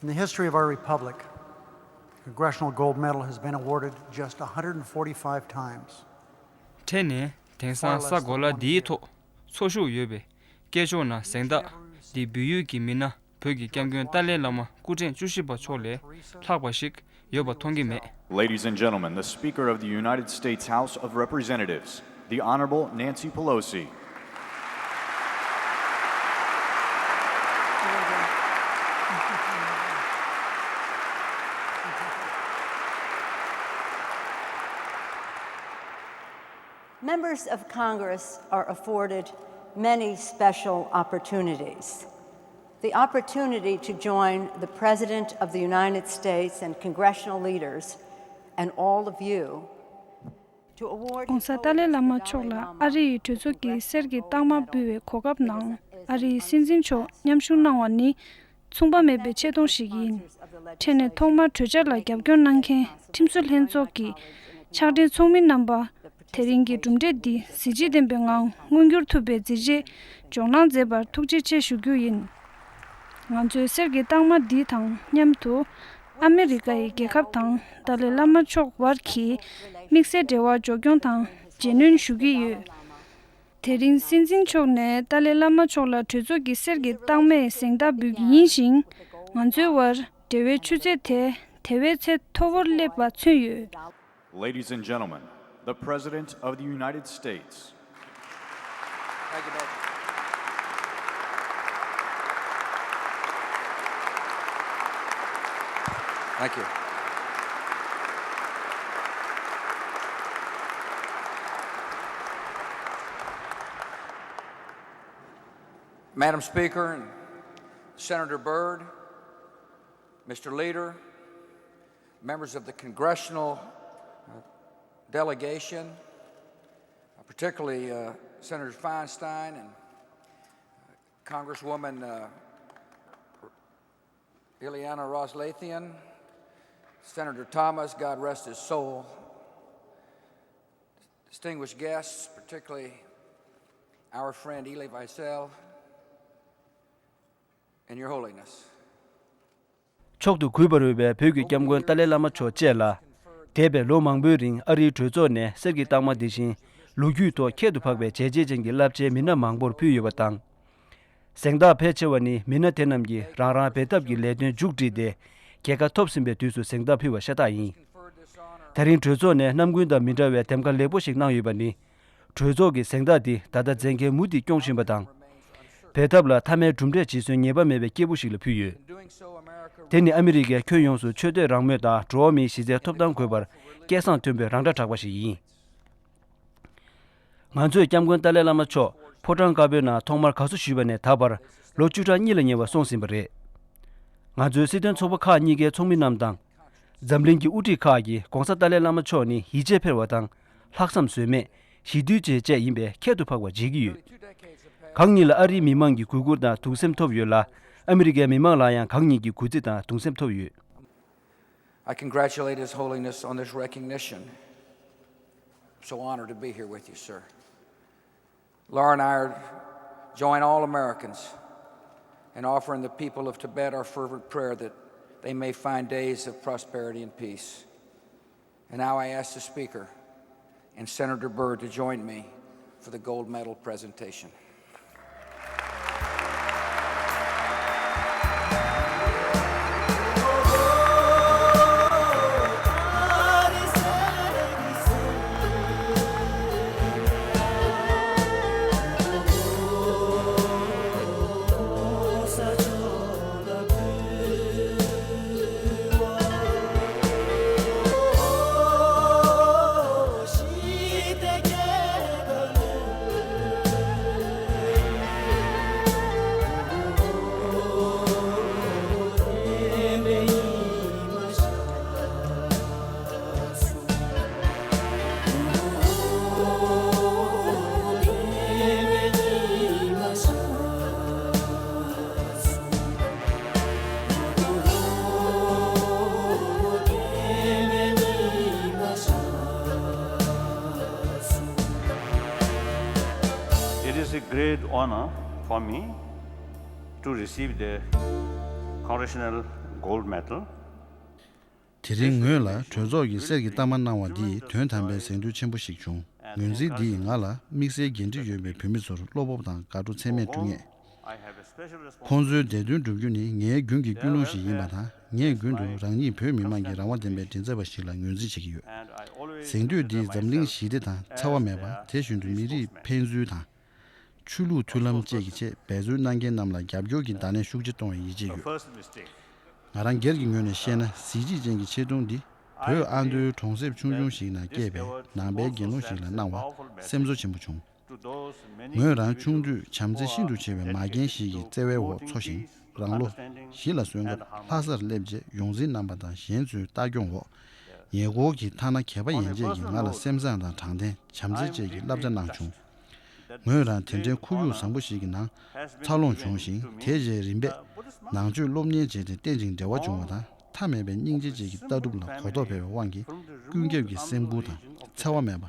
In the history of our republic, the Congressional Gold Medal has been awarded just one hundred forty-five times. ཕྲན་ནས་དེང་སང་ས་གོ་ལ་འདིའི་ཐོག་འཚོ་བཞུགས་ཡོད་པའི་སྐྱེས་མཆོག་ནང་གཟེངས་རྟགས་འདི་འབུལ་ཡུལ་གྱི་མི་སྣ་བོད་ཀྱི་སྐྱབས་མགོན་ཏཱ་ལའི་བླ་མ་སྐུ་ཕྲེང་བཅུ་བཞི་པ་མཆོག་ལས་ལྷག་པ་ཞིག་ཡོད་པ་མཐོང་གི་མེད། Ladies and gentlemen, the Speaker of the United States House of Representatives, the Honorable Nancy Pelosi. Members of Congress are afforded many special opportunities. The opportunity to join the President of the United States and congressional leaders and all of you to award ྋགོང་ས་ཏཱ་ལའི་བླ་མ་མཆོག་ལ་ཨ་རི་ཡི་གྲོས་ཚོགས་ཀྱི་གསེར་གྱི་རྟགས་མ་འབུལ་བའི་གོ་སྐབས་ནང་ཨ་རིའི་སྲིད་འཛིན་མཆོག་མཉམ་ཞུགས་གནང་བ་ནི། མཚུངས་པ་མེད་པའི་ཆེ་མཐོང་ཞིག་ཡིན། འཕྲལ་ནས་ཐོག་མར་གྲོས་འཆར་ལ་རྒྱབ་སྐྱོར་གནང་མཁན་ཁྲིམས་བཟོ་ལྷན་ཚོགས་ཀྱི་ཕྱག་སྦྲེལ་ཚོགས་མི་རྣམ་པ། དེ་རིང་གི་གྲུབ་འབྲས་འདི་གཟི་བརྗིད་ལྡན་པའི་ངང་མངོན་འགྱུར་ཐུབ་པའི་མཛད་རྗེས་སྦྱོང་གནང་མཛད་པར་ཐུགས་རྗེ་ཆེ་ཞུ་རྒྱུ་ཡིན། ང་ཚོའི་གསེར་གྱི་རྟགས་མ་འདི་དང་མཉམ་དུ་ཨ་མེ་རི་ཀ་ཡི་རྒྱལ་ཁབ་དང་ཏཱ་ལའི་བླ་མ་མཆོག་དབར་གྱི་དམིགས་བསལ་འབྲེལ་བ་མགྱོགས་སྐྱོང་དང་རྗེས་སྣོན་ཞུ་གི་ཡོད། དེ་རིང་སྲིད་འཛིན་མཆོག་ནས་ཏཱ་ལའི་བླ་མ་མཆོག་ལ་གྲོས་ཚོགས་ཀྱི་གསེར་གྱི་རྟགས་མའི་གཟེངས་རྟགས་འབུལ་གྱི་ཡིན་ཞིང་། ང་ཚོའི་དབར་འབྲེལ་བའི་ཆུ་ཚད་དེ་དེ་བས་ཚད་མཐོ་བོར་སླེབས་པ་མཚོན་ཡོད། Ladies and gentlemen, the President of the United States. Thank you. Madam Speaker and Senator Byrd, Mister Leader, members of the congressional, uh, delegation, uh, particularly, uh, Senator Feinstein and Congresswoman, uh, Ileana Ros-Lehtinen, Senator Thomas, God rest his soul, distinguished guests, particularly our friend Elie Wiesel, and Your Holiness. མཆོག་ཏུ་གུས་པར་འོས་པའི་བོད་ཀྱི་སྐྱབས་མགོན་ཏཱ་ལའི་བླ་མ་མཆོག་བཅས་ལ། འདས་པའི་ལོ་མང་པོའི་རིང་ཨ་རིའི་གྲོས་ཚོགས་ནས་གསེར་གྱི་རྟགས་མ་འདི་བཞིན་ལོ་རྒྱུས་ཐོག་ཁྱད་དུ་འཕགས་པའི་བྱས་རྗེས་ཅན་གྱི་རླབས་ཆེའི་མི་སྣ་མང་པོར་ཕུལ་ཡོད་པ་དང་། གཟེངས་རྟགས་ཕལ་ཆེ་བ་ནི་མི་སྣ་དེ་རྣམས་ཀྱིས་རང་རང་འབད་འཐབ་ཀྱི་ལས་དོན་མཇུག་བསྒྲིལ་ཏེ་རྒྱལ་ཁ་ཐོབ་ཟིན་པའི་དུས་སུ་གཟེངས་རྟགས་ཕུལ་བ་ཤ་སྟག་ཡིན། དེ་རིང་གྲོས་ཚོགས་ནས་རྣམ་ཀུན་དང་མི་འདྲ་བའི་འདེམས་ཀ་ལེགས་པོ་ཞིག་གནང་ཡོད་པ་ནི། གྲོས་ཚོགས་ཀྱི་གཟེངས་རྟགས་འདི་ད་ལྟ་མཛད་འགན་མུ་མཐུད་སྐྱོང་བཞིན་པ་དང་། འབད་འཐབ་ལ་མཐའ་མའི་གྲུབ་འབྲས་འབྱེད་སྲོལ་ངེས་པ་མེད་པའི་སྐྱེས་བུ་ཞིག་ལ་ཕུལ་ཡོད། དེ་ནི་ཨ་མི་རི་ཀས་ཁྱོན་ཡོངས་སུ་ཆོས་དད་རང་མོས་དང་འགྲོ་བ་མིའི་གཞི་རྩའི་ཐོབ་ཐང་དགོས་པར་སྐད་གསང་མཐོན་པོས་རང་སྒྲ་བསྒྲགས་པ་ཞིག་ཡིན། ང་ཚོས་སྐྱབས་མགོན་ཏཱ་ལའི་བླ་མ་མཆོག་ཕོ་བྲང་དཀར་པོའི་ནང་ཐོག་མར་དགའ་བསུ་ཞུས་པ་ནས་ད་བར་ལོ་བཅུ་ཕྲག་གཉིས་ལ་ཉེ་བ་སོང་ཟིན་པ་རེད། ང་ཚོའི་སྲིད་དོན་ཚོགས་པ་ཁག་གཉིས་ཀའི་ཚོགས་མི་རྣམས་དང་། འཛམ་གླིང་གི་དབུ་ཁྲིད་ཁག་གིས་༧གོང་ས་ཏཱ་ལའི་བླ་མ་མཆོག་ནི་ཡིད་ཆེས་འཕེར་བ་དང་། ལྷག་བསམ་ཟོལ་མེད། ཞི་དུལ་བཅས་བཅས་ཡིན་པས་ཁྱད་དུ་འཕགས་པ་མཇལ་གྱི་ཡོད། གང་ཉིད་ལ་ཨ་རིའི་མི་མང་གི་གུས་བཀུར་དང་གདུང་སེམས་ཐོབ་ཡོད་ལ། ཨ་མི་རི་ཀའི་མི་མང་ལ་ཡང་གང་ཉིད་ཀྱི་གུས་བརྩི་དང་གདུང་སེམས་ཐོབ་ཡོད། I congratulate His Holiness on this recognition. I'm so honored to be here with you, sir. Laura and I are, join all Americans in offering the people of Tibet our fervent prayer that they may find days of prosperity and peace. And now I ask the Speaker and Senator Byrd to join me for the gold medal presentation. It is a great honor for me to receive the Congressional Gold Medal. དེ་རིང་ངོས་ལ་གྲོས་ཚོགས་ཀྱིས་གསེར་གྱི་རྟགས་མ་གནང་བ་འདིས་དོན་དམ་པའི་གཟེངས་བསྟོད་ཆེན་པོ་ཞིག་བྱུང་། ངོས་འཛིན་འདིས་ང་ལ་དམིགས་བསལ་འགན་འཁྲི་ཡོད་པའི་བོད་མི་ཚོར་བློ་སྤོབས་དང་དགའ་སྤྲོ་ཚད་མེད་སྤྲོད་ངེས། ཁོང་ཚོའི་བདེ་དོན་བསྒྲུབ་རྒྱུ་ནི་ངའི་རྒྱུན་གྱི་ཀུན་སློང་ཞིག་ཡིན་པ་དང་། ངས་རྒྱུན་དུ་རང་ཉིད་བོད་མི་མང་གི་རང་དབང་ལྡན་པའི་མགྲིན་ཚབ་པ་ཞིག་ལ་ངོས་འཛིན་བྱེད་ཀྱི་ཡོད། གཟེངས་བསྟོད་འདིས་འཛམ་གླིང་ཞི་བདེ་དང་འཚེ་བ་མེད་པ། དེ་བཞིན་དུ་མི་རིགས་ཕན་ཚུན་དང་། ཆོས་ལུགས་མཐུན་ལམ་བཅས་ཀྱི་ཆེད་འབད་རྩོལ་གནང་མཁན་རྣམས་ལ་རྒྱབ་སྐྱོར་གྱི་བརྡ་ལན་ཤུགས་ཆེ་གཏོང་བའི་ཡིད་ཆེས་ཡོད། ང་རང་སྒེར་གྱི་ངོས་ནས་བཤད་ན། གཟི་བརྗིད་ཅན་གྱི་ཆེ་མཐོང་འདི་བོད་ཨ་མདོའི་གྲོང་གསེབ་ཆུང་ཆུང་ཞིག་ནང་སྐྱེས་པའི་ནང་པའི་དགེ་སློང་ཞིག་ལ་གནང་བ་སེམས་གསོ་ཆེན་པོ་བྱུང་། ངོས་རང་ཆུང་དུས་བྱམས་བརྩེ་ཤིན་ཏུ་ཆེ་བའི་མ་རྒན་ཞིག་གི་བརྩེ་བའི་འོག་འཚོ་ཞིང་། རང་ལོ་བཞི་ལ་སོན་སྐབས་ལྷ་སར་སླེབས་རྗེས་ཡོངས་འཛིན་རྣམ་པ་དང་གཞན་ཚོའི་ལྟ་སྐྱོང་འོག་ཉེ་འཁོར་གྱི་ཐ་ན་གད་པ་ཡན་ཆད་ཀྱིས་ང་ལ་སེམས་བཟང་དང་དྲང་བདེན། བྱམས་བརྩེ་བཅས་ཀྱི་བསླབ་བྱ་གནང་བྱུང་། ངོས་རང་དེ་འདྲའི་ཁོར་ཡུག་བཟང་པོ་ཞིག་གི་ནང་འཚར་ལོངས་བྱུང་ཞིང་། དེའི་རྗེས་རིམ་པས་ནང་ཆོས་སློབ་གཉེར་བྱས་ཏེ། རྟེན་ཅིང་འབྲེལ་བ་བྱུང་བ་དང་། མཐའ་མེད་པའི་སྙིང་རྗེ་ཅན་གྱི་ལྟ་གྲུབ་ལ་གོ་རྟོགས་འཕེལ་བའི་དབང་གིས། ཀུན་ཁྱབ་ཀྱི་སེམས་ཁུར་དང་འཚེ་བ་མེད་པ།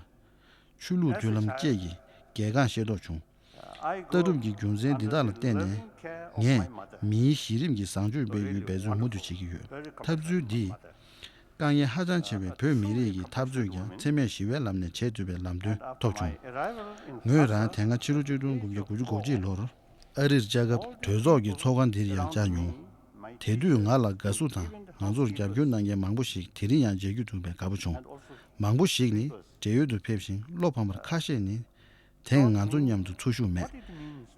ཆོས་ལུགས་མཐུན་ལམ་བཅས་ཀྱི་གལ་འགངས་ཤེས་རྟོགས་བྱུང་། ལྟ་གྲུབ་ཀྱི་རྒྱུ་མཚན་འདི་དག་ལ་བརྟེན་ནས། ངས་མིའི་གཞི་རིམ་གྱི་བཟང་སྤྱོད་སྤེལ་རྒྱུའི་འབད་བརྩོན་མུ་མཐུད་བྱེད་ཀྱི་ཡོད། འཐབ་རྩོད་འདིས་དཀའ་ངལ་ཧ་ཅང་ཆེ་བའི་བོད་མི་རིགས་ཀྱི་འཐབ་རྩོད་ཀྱང་འཚེ་མེད་ཞི་བའི་ལམ་ནས་བྱེད་ཐུབ་པའི་ལམ་སྟོན་ཐོབ་བྱུང་། ངོས་རང་དེ་སྔ་ཕྱི་ལོ་ཆིག་སྟོང་དགུ་བརྒྱ་དགུ་བཅུ་གོ་གཅིག་ལོར་ཨ་རིར་བཅའ་སྐབས། གྲོས་ཚོགས་ཀྱི་ཚོགས་ཁང་འདིར་ཡང་བཅར་མྱོང་། དེ་དུས་ང་ལ་དགའ་བསུ་དང་། ང་ཚོར་རྒྱབ་སྐྱོར་གནང་མཁན་མང་པོ་ཞིག་དེ་རིང་ཡང་མཇལ་རྒྱུ་ཐུག་པས་དགའ་པོ་བྱུང་། མང་པོ་ཞིག་ནི་བགྲེས་ཡོལ་དུ་ཕེབས་ཤིང་། བློ་ཕམ་པར་ཁ་ཤས་ནི་དེང་ང་ཚོ་མཉམ་དུ་འཚོ་བཞུགས་མེད།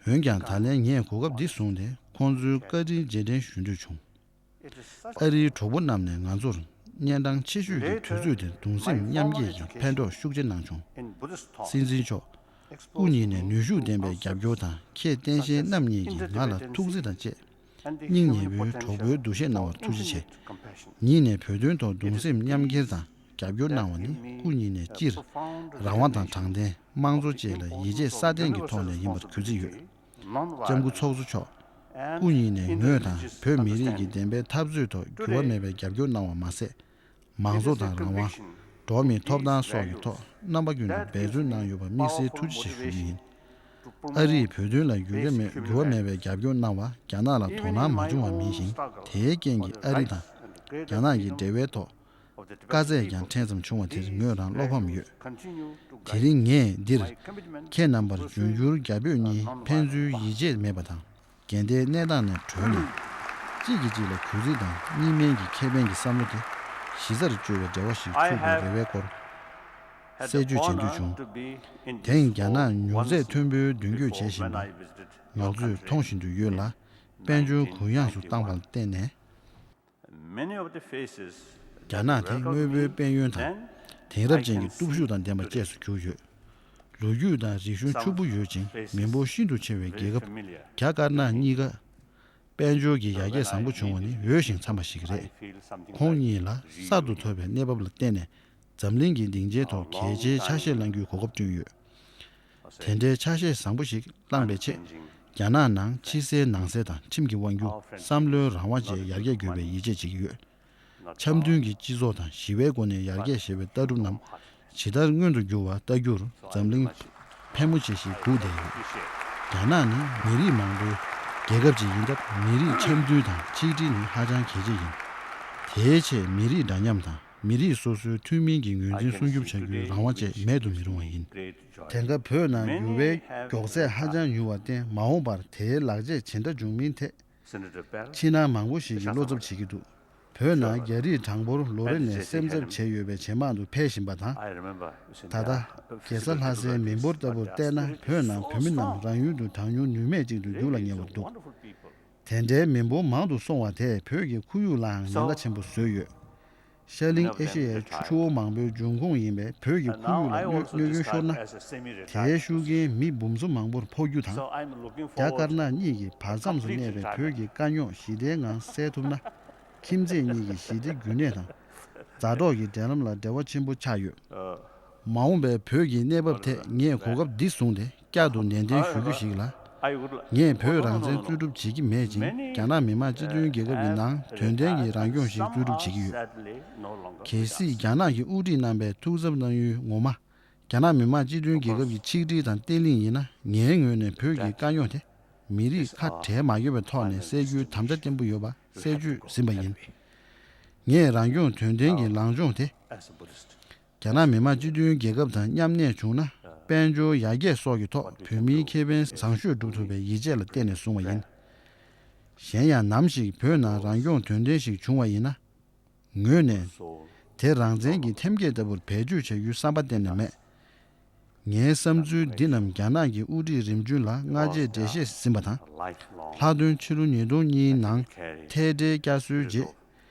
འོན་ཀྱང་། ད་ལན་ངས་གོ་སྐབས་འདི་བཟུང་སྟེ། ཁོང་ཚོའི་བཀའ་དྲིན་རྗེས་དྲན་ཞུ་འདོད་བྱུང་། ཨ་རིའི་གྲོགས་པོ་རྣམས་ནས་ང་ཚོར་གཉན་འཕྲང་ཆེ་ཤོས་ཀྱི་དུས་ཚོད་དེ་གདུང་སེམས་མཉམ་སྐྱེད་ཀྱི་ཕན་གྲོགས་ཤུགས་ཆེ་གནང་བྱུང་། སྲིད་འཛིན་མཆོག་སྐུ་ཉིད་ནས་ནུས་ཤུགས་ལྡན་པའི་རྒྱབ་སྐྱོར་དང་། ཁྱེད་བསྟན་ཆེན་རྣམ་གཉིས་ཀྱིས་ང་ལ་ཐུགས་བརྩེ་དང་བཅས། སྙིང་ཉེ་བོའི་གྲོགས་པོའི་འདུ་ཤེས་གནང་བར་ཐུགས་རྗེ་ཆེ། ཉིད་ནས་བོད་དོན་ཐོག་གདུང་སེམས་མཉམ་འཁྱེར་དང་རྒྱབ་སྐྱོར་གནང་བ་ནི། སྐུ་ཉིད་ནས་སྤྱིར་རང་དབང་དང་དྲང་བདེན། དམངས་གཙོ་བཅས་ལ་ཡིད་ཆེས་སྲ་བརྟན་གྱི་ཐོག་ནས་ཡིན་པར་གུས་བརྩི་ཡོད། ལྕམ་སྐུ་ཚོགས་གཙོ་མཆོག་སྐུ་ཉིད་ནས་ངོས་དང་བོད་མི་རིགས་ཀྱི་བདེན་པའི་འཐབ་རྩོད་ཐོག་འགྱུར་བ་མེད་པའི་རྒྱབ་སྐྱོར་གནང་བ་མ་ཟད། མང་གཙོ་དང་རང་དབང་། འགྲོ་བ་མིའི་ཐོབ་ཐང་སོགས་ཀྱི་ཐོག་རྣམ་པ་ཀུན་ནས་འབད་བརྩོན་གནང་ཡོད་པར་དམིགས་བསལ་ཐུགས་རྗེ་ཆེ་ཞུ་རྒྱུ་ཡིན། ཨ་རིས་བོད་དོན་ལ་འགྱུར་བ་མེད་འགྱུར་བ་མེད་པའི་རྒྱབ་སྐྱོར་གནང་བ་རྒྱ་ནག་ལ་དོ་སྣང་མ་བྱུང་བ་མིན་ཞིང་། དེའི་རྐྱེན་གྱིས་ཨ་རི་དང་རྒྱ་ནག་གི་འབྲེལ་བའི་ཐོག་དཀའ་ཚེགས་ཀྱང་ཕྲན་ཙམ་བྱུང་བ་དེར་ངོས་རང་བློ་ཕམ་ཡོད། དེ་རིང་ངས་འདིར་ཁྱེད་རྣམ་པར་འབྱུང་འགྱུར་རྒྱ་བོད་གཉིས་ཕན་ཚུན་ཡིད་ཆེས་མེད་པ་དང་། འགལ་ཟླའི་གནས་སྟངས་ནས་གྲོལ་ནས། གཅིག་གིས་གཅིག་ལ་གུས་བརྩི་དང་གཉིས་སྨན་གྱི་ཁེ་ཕན་གྱི་བསམ་བློ་དེ་གཞི་རྩར་བཅོལ་བའི་འབྲེལ་བ་ཞིག་ཚུགས་དགོས་རེ་བའི་སྐོར་གསལ་བརྗོད་བྱེད་འདོད་བྱུང་། དེང་རྒྱ་ནག་ཉུང་ཚད་མཐོན་པོའི་མདུན་སྐྱོད་བྱེད་བཞིན་པ་ང་ཚོས་མཐོང་བཞིན་དུ་ཡོད་ལ། དཔལ་འབྱོར་གུ་ཡངས་སུ་བཏང་བ་ལ་བརྟེན་ནས། Many of the faces རྒྱ་ནག་དེ་དངོས་པོའི་དཔལ་ཡོན་དང་དེང་རབས་ཅན་གྱི་སྟོབས་ཤུགས་དང་ལྡན་པ་བཅས་སུ་གྱུར་ཡོད། ལོ་རྒྱུས་དང་རིག་གཞུང་ཕྱུག་པོ་ཡོད་ཅིང་། མི་འབོར་ཤིན་ཏུ་ཆེ་བའི་རྒྱལ་ཁབ་རྒྱ་དཀར་ནག་གཉིས་ཀ་དཔལ་འབྱོར་གྱི་ཡར་རྒྱས་བཟང་པོ་བྱུང་བ་ནི་འོས་ཤིང་འཚམས་པ་ཞིག་རེད། ཁོང་གཉིས་ལ་གསར་དུ་ཐོབ་པའི་གནས་བབ་ལ་བརྟེན་ནས། འཛམ་གླིང་གི་སྡིངས་ཆའི་ཐོག་གལ་ཆེའི་ཆ་ཤས་བླང་རྒྱུའི་གོ་སྐབས་བསྐྲུན་ཡོད། དེ་འདྲའི་ཆ་ཤས་བཟང་པོ་ཞིག་བླངས་པའི་ཆེད། རྒྱ་ནག་ནང་ཕྱི་གསལ་ནང་གསལ་དང་ཁྲིམས་ཀྱི་དབང་སྒྱུར། བསམ་བློའི་རང་དབང་བཅས་ཡར་རྒྱས་དགོས་པའི་ཡིད་ཆེས་བྱེད་ཀྱི་ཡོད། འཆམ་མཐུན་གྱི་སྤྱི་ཚོགས་དང་ཞི་བའི་སྒོ་ནས་ཡར་རྒྱས་ཞེས་པའི་ལྟ་གྲུབ་རྣམས་ཇི་ལྟར་མངོན་དུ་འགྱུར་བ་ལྟ་རྒྱུར་འཛམ་གླིང་ཕལ་མོ་ཆེ་ཞིག་སྒུག་བསྡད་ཡོད། རྒྱ་ནག་ནི་མི་རིགས་མང་པོའི་རྒྱལ་ཁབ་ཅིག་ཡིན་སྟབས། མི་རིགས་འཆམ་མཐུན་དང་ཆིག་སྒྲིལ་ནི་ཧ་ཅང་གལ་ཆེ་ཡིན། དེའི་ཆེད་མི་རིགས་འདྲ་མཉམ་དང་། མི་རིགས་སོ་སོའི་ཐུན་མིན་གྱི་ངོས་འཛིན་སྲུང་སྐྱོབ་བྱ་རྒྱུའི་རང་དབང་བཅས་མེད་དུ་མི་རུང་བ་ཡིན། དེང་སྐབས་བོད་ནང་འགྱུར་བའི་མགྱོགས་ཚད་ཧ་ཅང་ཉུང་བར་བརྟེན། མ་འོངས་པར་དེའི་ལག་རྗེས་ཇི་འདྲ་འབྱུང་མིན་ཐད། ཕྱི་ནང་མང་པོ་ཞིག་གིས་བློ་འཚབ་བྱེད་ཀྱི་འདུག་བོད་ནང་རྒྱ་རིགས་གྲངས་འབོར་ལོ་རེ་ནས་སེམས་འཚབ་བྱས་ཡོད་པའི་ཇེ་མང་དུ་འཕེལ་བཞིན་པ་དང་། ད་ལྟ་རྒྱལ་ས་ལྷ་སའི་མི་འབོར་ལྟ་བུར་བལྟས་ན། བོད་ནང་བོད་མི་རྣམས་རང་ཡུལ་དུ་གྲངས་ཉུང་ནུས་མེད་ཅིག་ཏུ་འགྱུར་ལ་ཉེ་བར་འདུག་དེ་འདྲའི་མི་འབོར་མང་དུ་སོང་བ་དེས་བོད་ཀྱི་ཁོར་ཡུག་ལའང་ཉེན་ཁ་ཆེན་པོ་བཟོས་ཡོད། ཤར་གླིང་ཨེ་ཤེ་ཡའི་ཆུ་བོ་མང་པོའི་འབྱུང་ཁུངས་ཡིན་པའི་བོད་ཀྱི་ཁོར་ཡུག་ལ་གནོད་གནོད་སྐྱོན་ཤོར་ན། དེའི་ཤུགས་རྐྱེན་མི་འབུམ་ཚོ་མང་པོར་ཕོག་རྒྱུ་དང་། རྒྱ་དཀར་ནག་གཉིས་ཀྱི་བར་མཚམས་སུ་གནས་པའི་བོད་ཀྱི་དཀའ་རྙོག་ཞི་བདེའི་ངང་སེལ་ཐུབ་ན། ཁྱིམ་མཚེས་གཉིས་ཀྱི་ཞི་བདེ་རྒྱུན་གནས་དང་། མཛའ་གྲོགས་ཀྱི་འབྲེལ་ལམ་ལ་འབྲེལ་བ་ཆེན་པོ་ཆགས་ཡོད། མ་འོངས་པའི་བོད་ཀྱི་གནས་བབ་ཐད་ངས་གོ་སྐབས་འདི་བཟུང་སྟེ་བསྐྱར་དུ་ནན་ཏན་ཞུ་རྒྱུ་ཞིག་ལ། ངས་བོད་རང་བཙན་རྩོད་སྒྲུབ་བྱེད་ཀྱི་མེད་ཅིང་། རྒྱ་ནག་མི་དམངས་སྤྱི་མཐུན་རྒྱལ་ཁབ་ཀྱི་ནང་དོན་ལྡན་གྱི་རང་སྐྱོང་ཞིག་རྩོད་སྒྲུབ་བྱེད་ཀྱི་ཡོད། གལ་སྲིད་རྒྱ་ནག་གི་དབུ་ཁྲིད་རྣམ་པས་ཐུགས་འཚབ་གནང་ཡུལ་ངོ་མ། རྒྱ་ནག་མི་དམངས་སྤྱི་མཐུན་རྒྱལ་ཁབ་ཀྱི་ཆིག་སྒྲིལ་དང་བརྟན་ལྷིང་ཡིན་ན། ངའི་ངོས་ནས་བོད་ཀྱི་དཀའ་རྙོག་དེ་མི་རིགས་ཁ་བྲལ་མ་ཡོད་པའི་ཐོག་ནས་སེལ་རྒྱུའི་དམ་བཅའ་བརྟན་པོ་ཡོད་པ་གསལ་བརྗོད་ཟིན་པ་ཡིན། ངས་རང་སྐྱོང་དོན་ལྡན་གྱི་ལངས་ཕྱོགས་དེ། རྒྱ་ནག་མི་དམངས་སྤྱི་མཐུན་རྒྱལ་ཁབ་དང་མཉམ་གནས་བྱུང་ན། དཔལ་འབྱོར་ཡར་རྒྱས་སོགས་ཀྱི་ཐོག་བོད་མིའི་ཁེ་ཕན་བཟང་ཤོས་སྒྲུབ་ཐུབ་པའི་ཡིད་ཆེས་ལ་བརྟེན་ནས་བཟུང་བ་ཡིན། གཞན་ཡང་ནམ་ཞིག་བོད་ནང་རང་སྐྱོང་དོན་ལྡན་ཞིག་བྱུང་བ་ཡིན་ན། ངོས་ནས་དེ་རང་བཙན་གྱི་ཐེམ་སྐས་ལྟ་བུར་བེད་སྤྱོད་བྱ་རྒྱུའི་བསམ་པ་གཏན་ནས་མེད། ངའི་བསམ་ཚུལ་འདི་རྣམས་རྒྱ་ནག་གི་དབུ་ཁྲིད་རིམ་བྱོན་ལ་སྔ་རྗེས་འགྲེལ་བཤད་ཟིན་པ་དང་། ལྷག་དོན་ཕྱི་ལོ་ཉིས་སྟོང་གཉིས་ནང་ཐལ་སྒྲའི་བསྐྱར་གསོའི་རྗེས།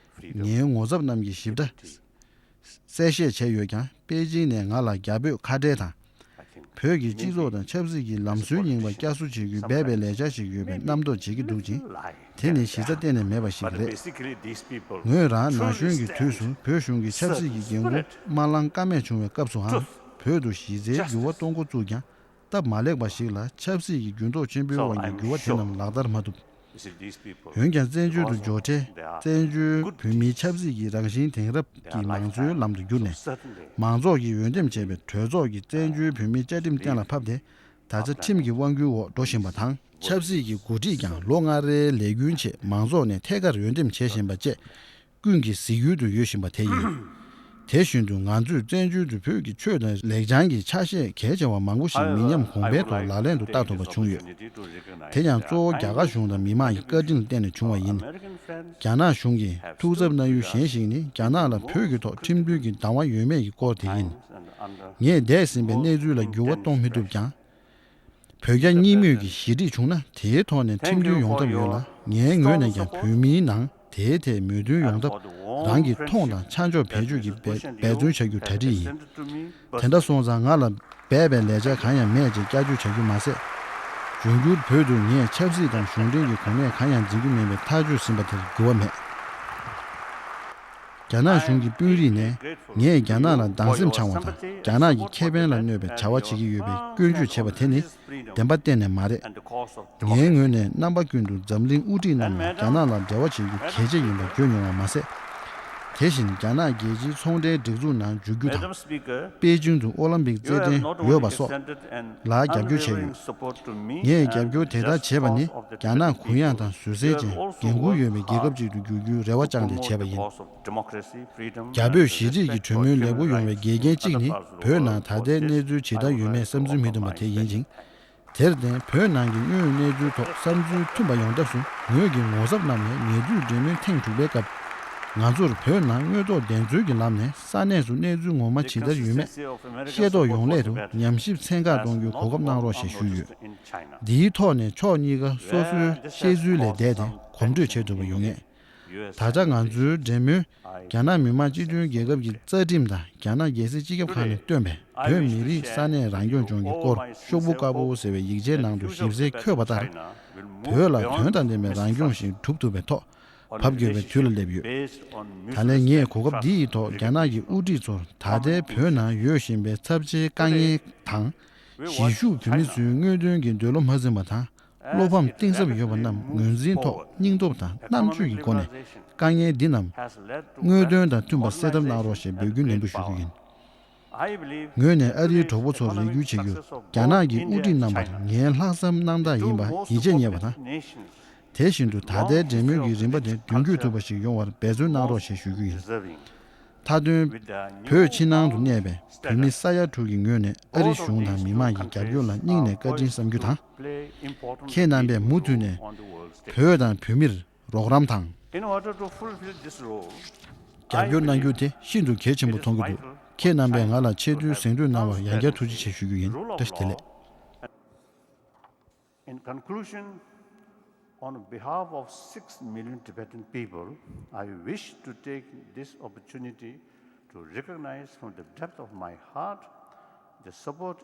ངའི་ངོ་ཚབ་རྣམས་ཀྱིས་ཞིབ་ཕྲ་གསལ་བཤད་བྱས་ཡོད་ཀྱང་། པེ་ཅིང་ནས་ང་ལ་རྒྱ་བོད་ཁ་བྲལ་དང་། བོད་ཀྱི་སྤྱི་ཚོགས་དང་ཆབ་སྲིད་ཀྱི་ལམ་སྲོལ་རྙིང་པ་བསྐྱར་གསོ་བྱེད་རྒྱུའི་སྦས་པའི་ལས་འཆར་ཞིག་ཡོད་པའི་རྣམ་རྟོག་བྱེད་ཀྱི་འདུག་ཅིང་། དེ་ནི་གཞི་རྩ་གཏན་ནས་མེད་པ་ཞིག་རེད། ངོས་རང་ན་གཞོན་གྱི་དུས་སུ་བོད་གཞུང་གི་ཆབ་སྲིད་ཀྱི་འགན་འཁུར་མ་བླངས་ཀ་མེད་བྱུང་བའི་སྐབས་སུའང་། བོད་དུ་གཞི་རྩའི་འགྱུར་བ་གཏོང་འགོ་བཙུགས་ཀྱང་ སྟབས་མ་ལེགས་པ་ཞིག་ལ་ཆབ་སྲིད་ཀྱི་འགྱུར་ལྡོག་ཆེན་པོའི་འོག་གི་འགྱུར་བ་དེ་རྣམས་ལག་བསྟར་མ་ཐུབ། འོན་ཀྱང་བཙན་བྱོལ་དུ་འབྱོར་འཕྲལ་བཙན་བྱོལ་བོད་མིའི་ཆབ་སྲིད་ཀྱི་རང་བཞིན་དེང་རབས་ཀྱི་མང་གཙོའི་ལམ་དུ་བསྒྱུར་ནས། མང་ཚོགས་ཀྱིས་འོས་འདེམས་བྱས་པའི་གྲོས་ཚོགས་ཀྱིས་བཙན་བྱོལ་བོད་མིའི་བཅའ་ཁྲིམས་གཏན་ལ་ཕབ་སྟེ། ད་ཆ་ཁྲིམས་ཀྱི་དབང་སྒྱུར་འོག་འགྲོ་བཞིན་པ་དང་། ཆབ་སྲིད་ཀྱི་འགོ་ཁྲིད་ཀྱང་ལོ་ལྔ་རེའི་ལས་འགུལ་ཆེད་མང་ཚོགས་ནས་ཐད་ཀར་འོས་འདེམས་བྱེད་བཞིན་པ་བཅས། ཀུན་གྱི་གཟིགས་ཡུལ་དུ་ཡོད་བཞིན་པ་དེ་ཡིན། དེ་བཞིན་དུ་ང་ཚོས་བཙན་བྱོལ་དུ་བོད་ཀྱི་ཆོས་དང་ལེགས་བྱང་གི་ཆ་ཤས་གལ་ཆེ་བ་མང་པོ་ཞིག་མི་ཉམས་གོང་འཕེལ་ཐོག་ལག་ལེན་དུ་བསྟར་ཐུབ་པ་བྱུང་ཡོད། དེ་ཡང་གཙོ་བོ་རྒྱ་གར་གཞུང་དང་མི་མང་གི་བཀའ་དྲིན་ལ་བརྟེན་ནས་བྱུང་བ་ཡིན། རྒྱ་ནག་གཞུང་གིས་ཐུགས་འཚབ་གནང་ཡུལ་གཞན་ཞིག་ནི། རྒྱ་ནག་ལ་བོད་ཀྱི་ཐོག་ཁྲིམས་མཐུན་གྱི་བདག་དབང་ཡོད་མེད་ཀྱི་སྐོར་དེ་ཡིན། ངས་འདས་ཟིན་པའི་གནས་ཚུལ་ལ་འགྱུར་བ་གཏོང་མི་ཐུབ་ཀྱང་། བོད་རྒྱ་གཉིས་མོས་ཀྱིས་ཞི་འགྲིག་བྱུང་ན་དེའི་ཐོག་ནས་ཁྲིམས་མཐུན་ཡོང་ཐབས་ཡོད་ལ། ངའི་ངོས་ནས་ཀྱང་བོད་མིའི་ནང་དེའི་ཐད་མོས་མཐུན་ཡོང་ཐབས་རང་གིས་མཐོང་དང་ཆ་འཇོག་བེད་སྤྱོད་ཀྱིས་འབད་འབད་བརྩོན་བྱ་རྒྱུ་གྲ་སྒྲིག་ཡིན། དེ་འདྲ་སོང་ཙང་ང་ལ་སྦས་པའི་ལས་འཆར་གང་ཡང་མེད་ཅེས་བསྐྱར་བརྗོད་བྱ་རྒྱུ་མ་ཟད། འབྱུང་འགྱུར་བོད་དུ་ངས་ཆབ་སྲིད་དང་གཞུང་འབྲེལ་གྱི་གོ་གནས་གང་ཡང་འཛིན་རྒྱུ་མིན་པའི་ཐག་གཅོད་ཟིན་པ་དེར་འགྱུར་བ་མེད། རྒྱ་ནག་གཞུང་གི་དཔོན་རིགས་ནས་ངས་རྒྱ་ནག་ལ་སྡང་སེམས་འཆང་བ་དང་རྒྱ་ནག་གི་ཁེ་ཕན་ལ་གནོད་པའི་བྱ་བ་བྱེད་ཀྱི་ཡོད་པའི་སྐྱོན་བརྗོད་བྱས་པ་དེ་ནི་བདེན་པ་གཏན་ནས་མ་རེད། ངའི་ངོས་ནས་རྣམ་པ་ཀུན་ཏུ་འཛམ་གླིང་དབུ་ཁྲིད་རྣམས་ལ་རྒྱ་ནག་ལ་འབྲེལ་བ་བྱེད་རྒྱུ་གལ་ཆེ་ཡིན་པ་བརྗོད་མྱོང་བ་མ་ཟད། དེ་བཞིན་རྒྱ་ནག་རྒྱལ་སྤྱིའི་ཚོང་འབྲེལ་སྒྲིག་འཛུགས་ནང་འཇུག་རྒྱུ་དང་། པེ་ཅིང་དུ་ཨོ་ལིམ་པིག་རྩེད་འགྲན་ཡོད་པ་སོགས་ལ་རྒྱབ་སྐྱོར་བྱས་ཡོད། ངས་རྒྱབ་སྐྱོར་དེ་ལྟར་བྱས་པ་ནི་རྒྱ་ནག་གུ་ཡངས་དང་བཟོད་བསྲན་ཅན་འགན་འཁུར་ཡོད་པའི་རྒྱལ་ཁབ་ཅིག་ཏུ་འགྱུར་རྒྱུའི་རེ་བ་བཅངས་ཏེ་བྱས་པ་ཡིན། རྒྱ་བོད་ཞི་འགྲིག་གི་གྲོས་མོལ་ལེགས་པོ་ཡོང་བའི་འགལ་རྐྱེན་གཅིག་ནི་བོད་ནང་ད་ལྟའི་གནས་ཚུལ་ཇི་ལྟར་ཡོད་མེད་བསམ་ཚུལ་མི་མཐུན་པ་དེ་ཡིན་ཅིང་། དེར་བརྟེན་བོད་ནང་གི་དངོས་ཡོད་གནས་ཚུལ་ཐོག་བསམ་ཚུལ་མཐུན་པ་ཡོང་ཐབས་སུ་ངོས་ཀྱིས་ངོ་ཚབ་གནང་བའི་ཉེ་དུས་འབྲེལ་མོལ་ཐེངས་དྲུག་པའི་སྐབས། ང་ཚོར་བོད་ནང་དངོས་ཐོག་བདེན་འཚོལ་གྱི་ལམ་ནས་ས་གནས་སུ་གནས་ཚུལ་ངོ་མ་ཇི་ལྟར་ཡོད་མེད་ཤེས་རྟོགས་ཡོང་སླད་དུ་ཉམས་ཞིབ་ཚན་ཁག་གཏོང་རྒྱུའི་གོ་སྐབས་གནང་རོགས་ཞེས་ཞུས་ཡོད། འདིའི་ཐོག་ནས་ཕྱོགས་གཉིས་ཀ་སོ་སོའི་ཤེས་ཚུལ་ལས་འདས་ཏེ་གོམ་བགྲོད་བྱེད་ཐུབ་པ་ཡོང་ངེས། ད་ཆ་ང་ཚོའི་འབྲེལ་མོལ་རྒྱ་ནག་མི་དམངས་སྤྱི་མཐུན་རྒྱལ་ཁབ་ཀྱི་རྩ་ཁྲིམས་དང་རྒྱ་ནག་རྒྱལ་སྲིད་སྤྱི་ཁྱབ་ཁང་ནས་བཏོན་པའི་བོད་མི་རིགས་ས་གནས་རང་སྐྱོང་ལྗོངས་ཀྱི་སྐོར་ཤོག་བུ་དཀར་པོ་ཟེར་བའི་ཡིག་ཆའི་ནང་དུ་ཞིབ་གསལ་འཁོད་པ་ལྟར། བོད་ལ་དོན་དང་ལྡན་པའི་རང་སྐྱོང་ཞིག་སྒྲུབ་ཐུབ་པའི་ཐོག་བབ་དགོས་པའི་དུས་ལ་སླེབས་ཡོད། ད་ལན་ངས་གོ་སྐབས་འདི་ཡི་ཐོག་རྒྱ་ནག་གི་དབུ་ཁྲིད་ཚོར་ད་ལྟའི་བོད་ནང་ཡོད་བཞིན་པའི་ཚབས་ཆེའི་དཀའ་ངལ་དང་། གཞིས་བཞུགས་བོད་མི་ཚོའི་དངོས་དོན་གྱི་འདོད་བློ་མ་འཛིན་པ་དང་། བློ་ཕམ་གཏིང་ཟབ་ཡོད་པ་རྣམས་ངོས་འཛིན་ཐོག་སྙིང་སྟོབས་དང་རྣམ་དཔྱོད་ཀྱི་སྒོ་ནས་དཀའ་ངལ་འདི་རྣམས་དངོས་དོན་དང་མཐུན་པ་སེལ་ཐབས་གནང་རོགས་ཞེས་འབོད་སྐུལ་ནན་པོ་ཞུ་རྒྱུ་ཡིན། ངོས་ནས་ཨ་རིའི་གྲོགས་པོ་ཚོར་རེ་སྐུལ་བྱེད་རྒྱུར་རྒྱ་ནག་གི་དབུ་ཁྲིད་རྣམ་པར་ངས་ལྷག་བསམ་གནང་སྟངས་ཡིན་པ་ཡིད་ཆེས་རྙེད་པ་དང་། དེ་བཞིན་དུ་ད་ལྟའི་འབྲེལ་མོལ་གྱི་རིམ་པ་དེ་མདུན་སྐྱོད་ཐུབ་པ་ཞིག་ཡོང་བར་འབད་བརྩོན་གནང་རོགས་ཞེས་ཞུ་རྒྱུ་ཡིན། མཐའ་དོན། བོད་ཕྱི་ནང་དུ་གནས་པའི་བོད་མི་ས་ཡ་དྲུག་གི་ངོས་ནས་ཨ་རི་གཞུང་དང་མི་མང་གི་རྒྱབ་སྐྱོར་ལ་སྙིང་ནས་བཀའ་དྲིན་བསམ་རྒྱུ་དང་། ཁྱེད་རྣམ་པས་མུ་མཐུད་ནས་བོད་དང་བོད་མིར་རོགས་རམ་དང་། In order to fulfill this role, རྒྱབ་སྐྱོར་གནང་རྒྱུ་དེ་ཤིན་ཏུ་གལ་ཆེན་པོ་མཐོང་གི་འདུག་ཁྱེད་རྣམ་པས་ང་ལ་ཆེ་བསྟོད་གཟེངས་བསྟོད་གནང་བར་ཡང་བསྐྱར་ཐུགས་རྗེ་ཆེ་ཞུ་རྒྱུ་ཡིན། བཀྲ་ཤིས་བདེ་ལེགས། In conclusion, on behalf of six million Tibetan people, I wish to take this opportunity to recognize from the depth of my heart the support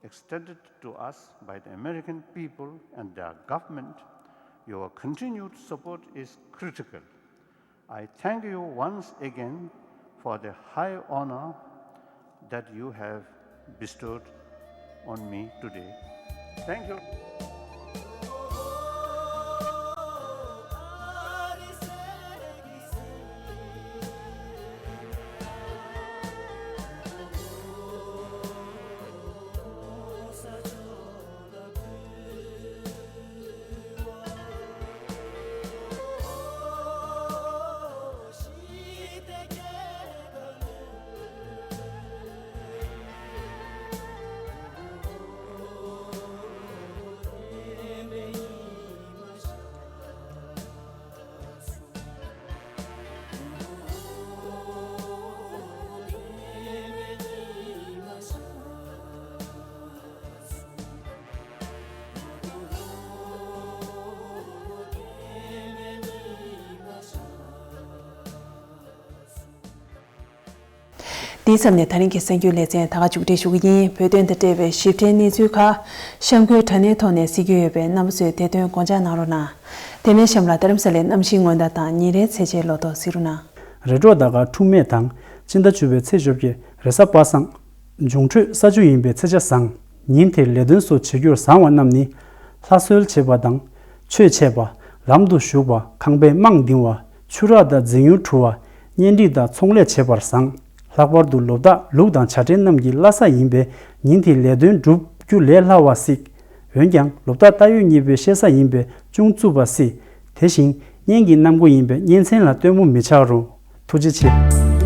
extended to us by the American people and their government. Your continued support is critical. I thank you once again for the high honor that you have bestowed on me today. Thank you. འདིའི་མཚམས་ནས་ད་རིང་གི་གསར་འགྱུར་ལེ་ཚན་ད་ག་མཇུག་སྒྲིལ་ཞུ་གི་ཡིན། བོད་དོན་དང་འབྲེལ་བའི་ཞིབ་ཕྲའི་གནས་ཚུལ་ཁག་གཤམ་འཁོད་དྲ་བརྙན་ཐོག་ནས་གཟིགས་རྒྱུ་ཡོད་པས་རྣམ་པ་ཚོས་དེ་དོན་དགོངས་འཇགས་གནང་རོགས་གནང་། དེ་ནས་གཤམ་ལ་རྡ་རམ་ས་ལའི་གནམ་གཤིས་སྔོན་བརྡ་དང་ཉིན་རེའི་ཚེས་ཆའི་ལོ་ཐོ་གཟིགས་རོགས་གནང་། རེས་གྲོགས་ཟླ་སྐར་འཁྲུགས་མེད་དང་སྤྱི་ཟླ་བཅུ་པའི་ཚེས་བཅོ་བརྒྱད་རེས་གཟའ་པ་སངས། འབྱུང་འཕྲོད་ས་ཆུ་ཡིན་པའི་ཚེས་ཆ་བཟང་། ཉིན་དེར་ལས་དོན་སོགས་བྱེད་རྒྱུར་བཟང་བ་རྣམས་ནི། ལྷ་གསོལ་བྱེད་པ་དང་། ཆོས་འཆད་པ། ལམ་དུ་ཞུགས་པ། ཁང་པའི་རྨང་འདིང་བ། ཆུ་རགས་དང་འཛིན་ཡུལ་འཁྲུ་བ། གཉེན་སྒྲིག་དང་ཚོང་ལས་བྱེད་པར་བཟང་། ལྷག་པར་དུ་ལོ་བདག་ལུག་དང་བྱ་བྲན་རྣམས་ཀྱི་བླ་གཟའ་ཡིན་པས་ཉིན་དེའི་ལས་དོན་བསྒྲུབ་རྒྱུ་ལས་སླ་བ་སྲིད། འོན་ཀྱང་ལོ་བདག་རྟ་ཡོས་གཉིས་པའི་བཤད་གཟའ་ཡིན་པས་ཅུང་རྩུབ་པ་སྲིད། དེ་བཞིན་གཉེན་གྱི་གནམ་སྒོ་ཡིན་པས་གཉེན་ཚན་ལ་སྟོན་མོ་མི་ཆགས་རུང་། ཐུགས་རྗེ་ཆེ།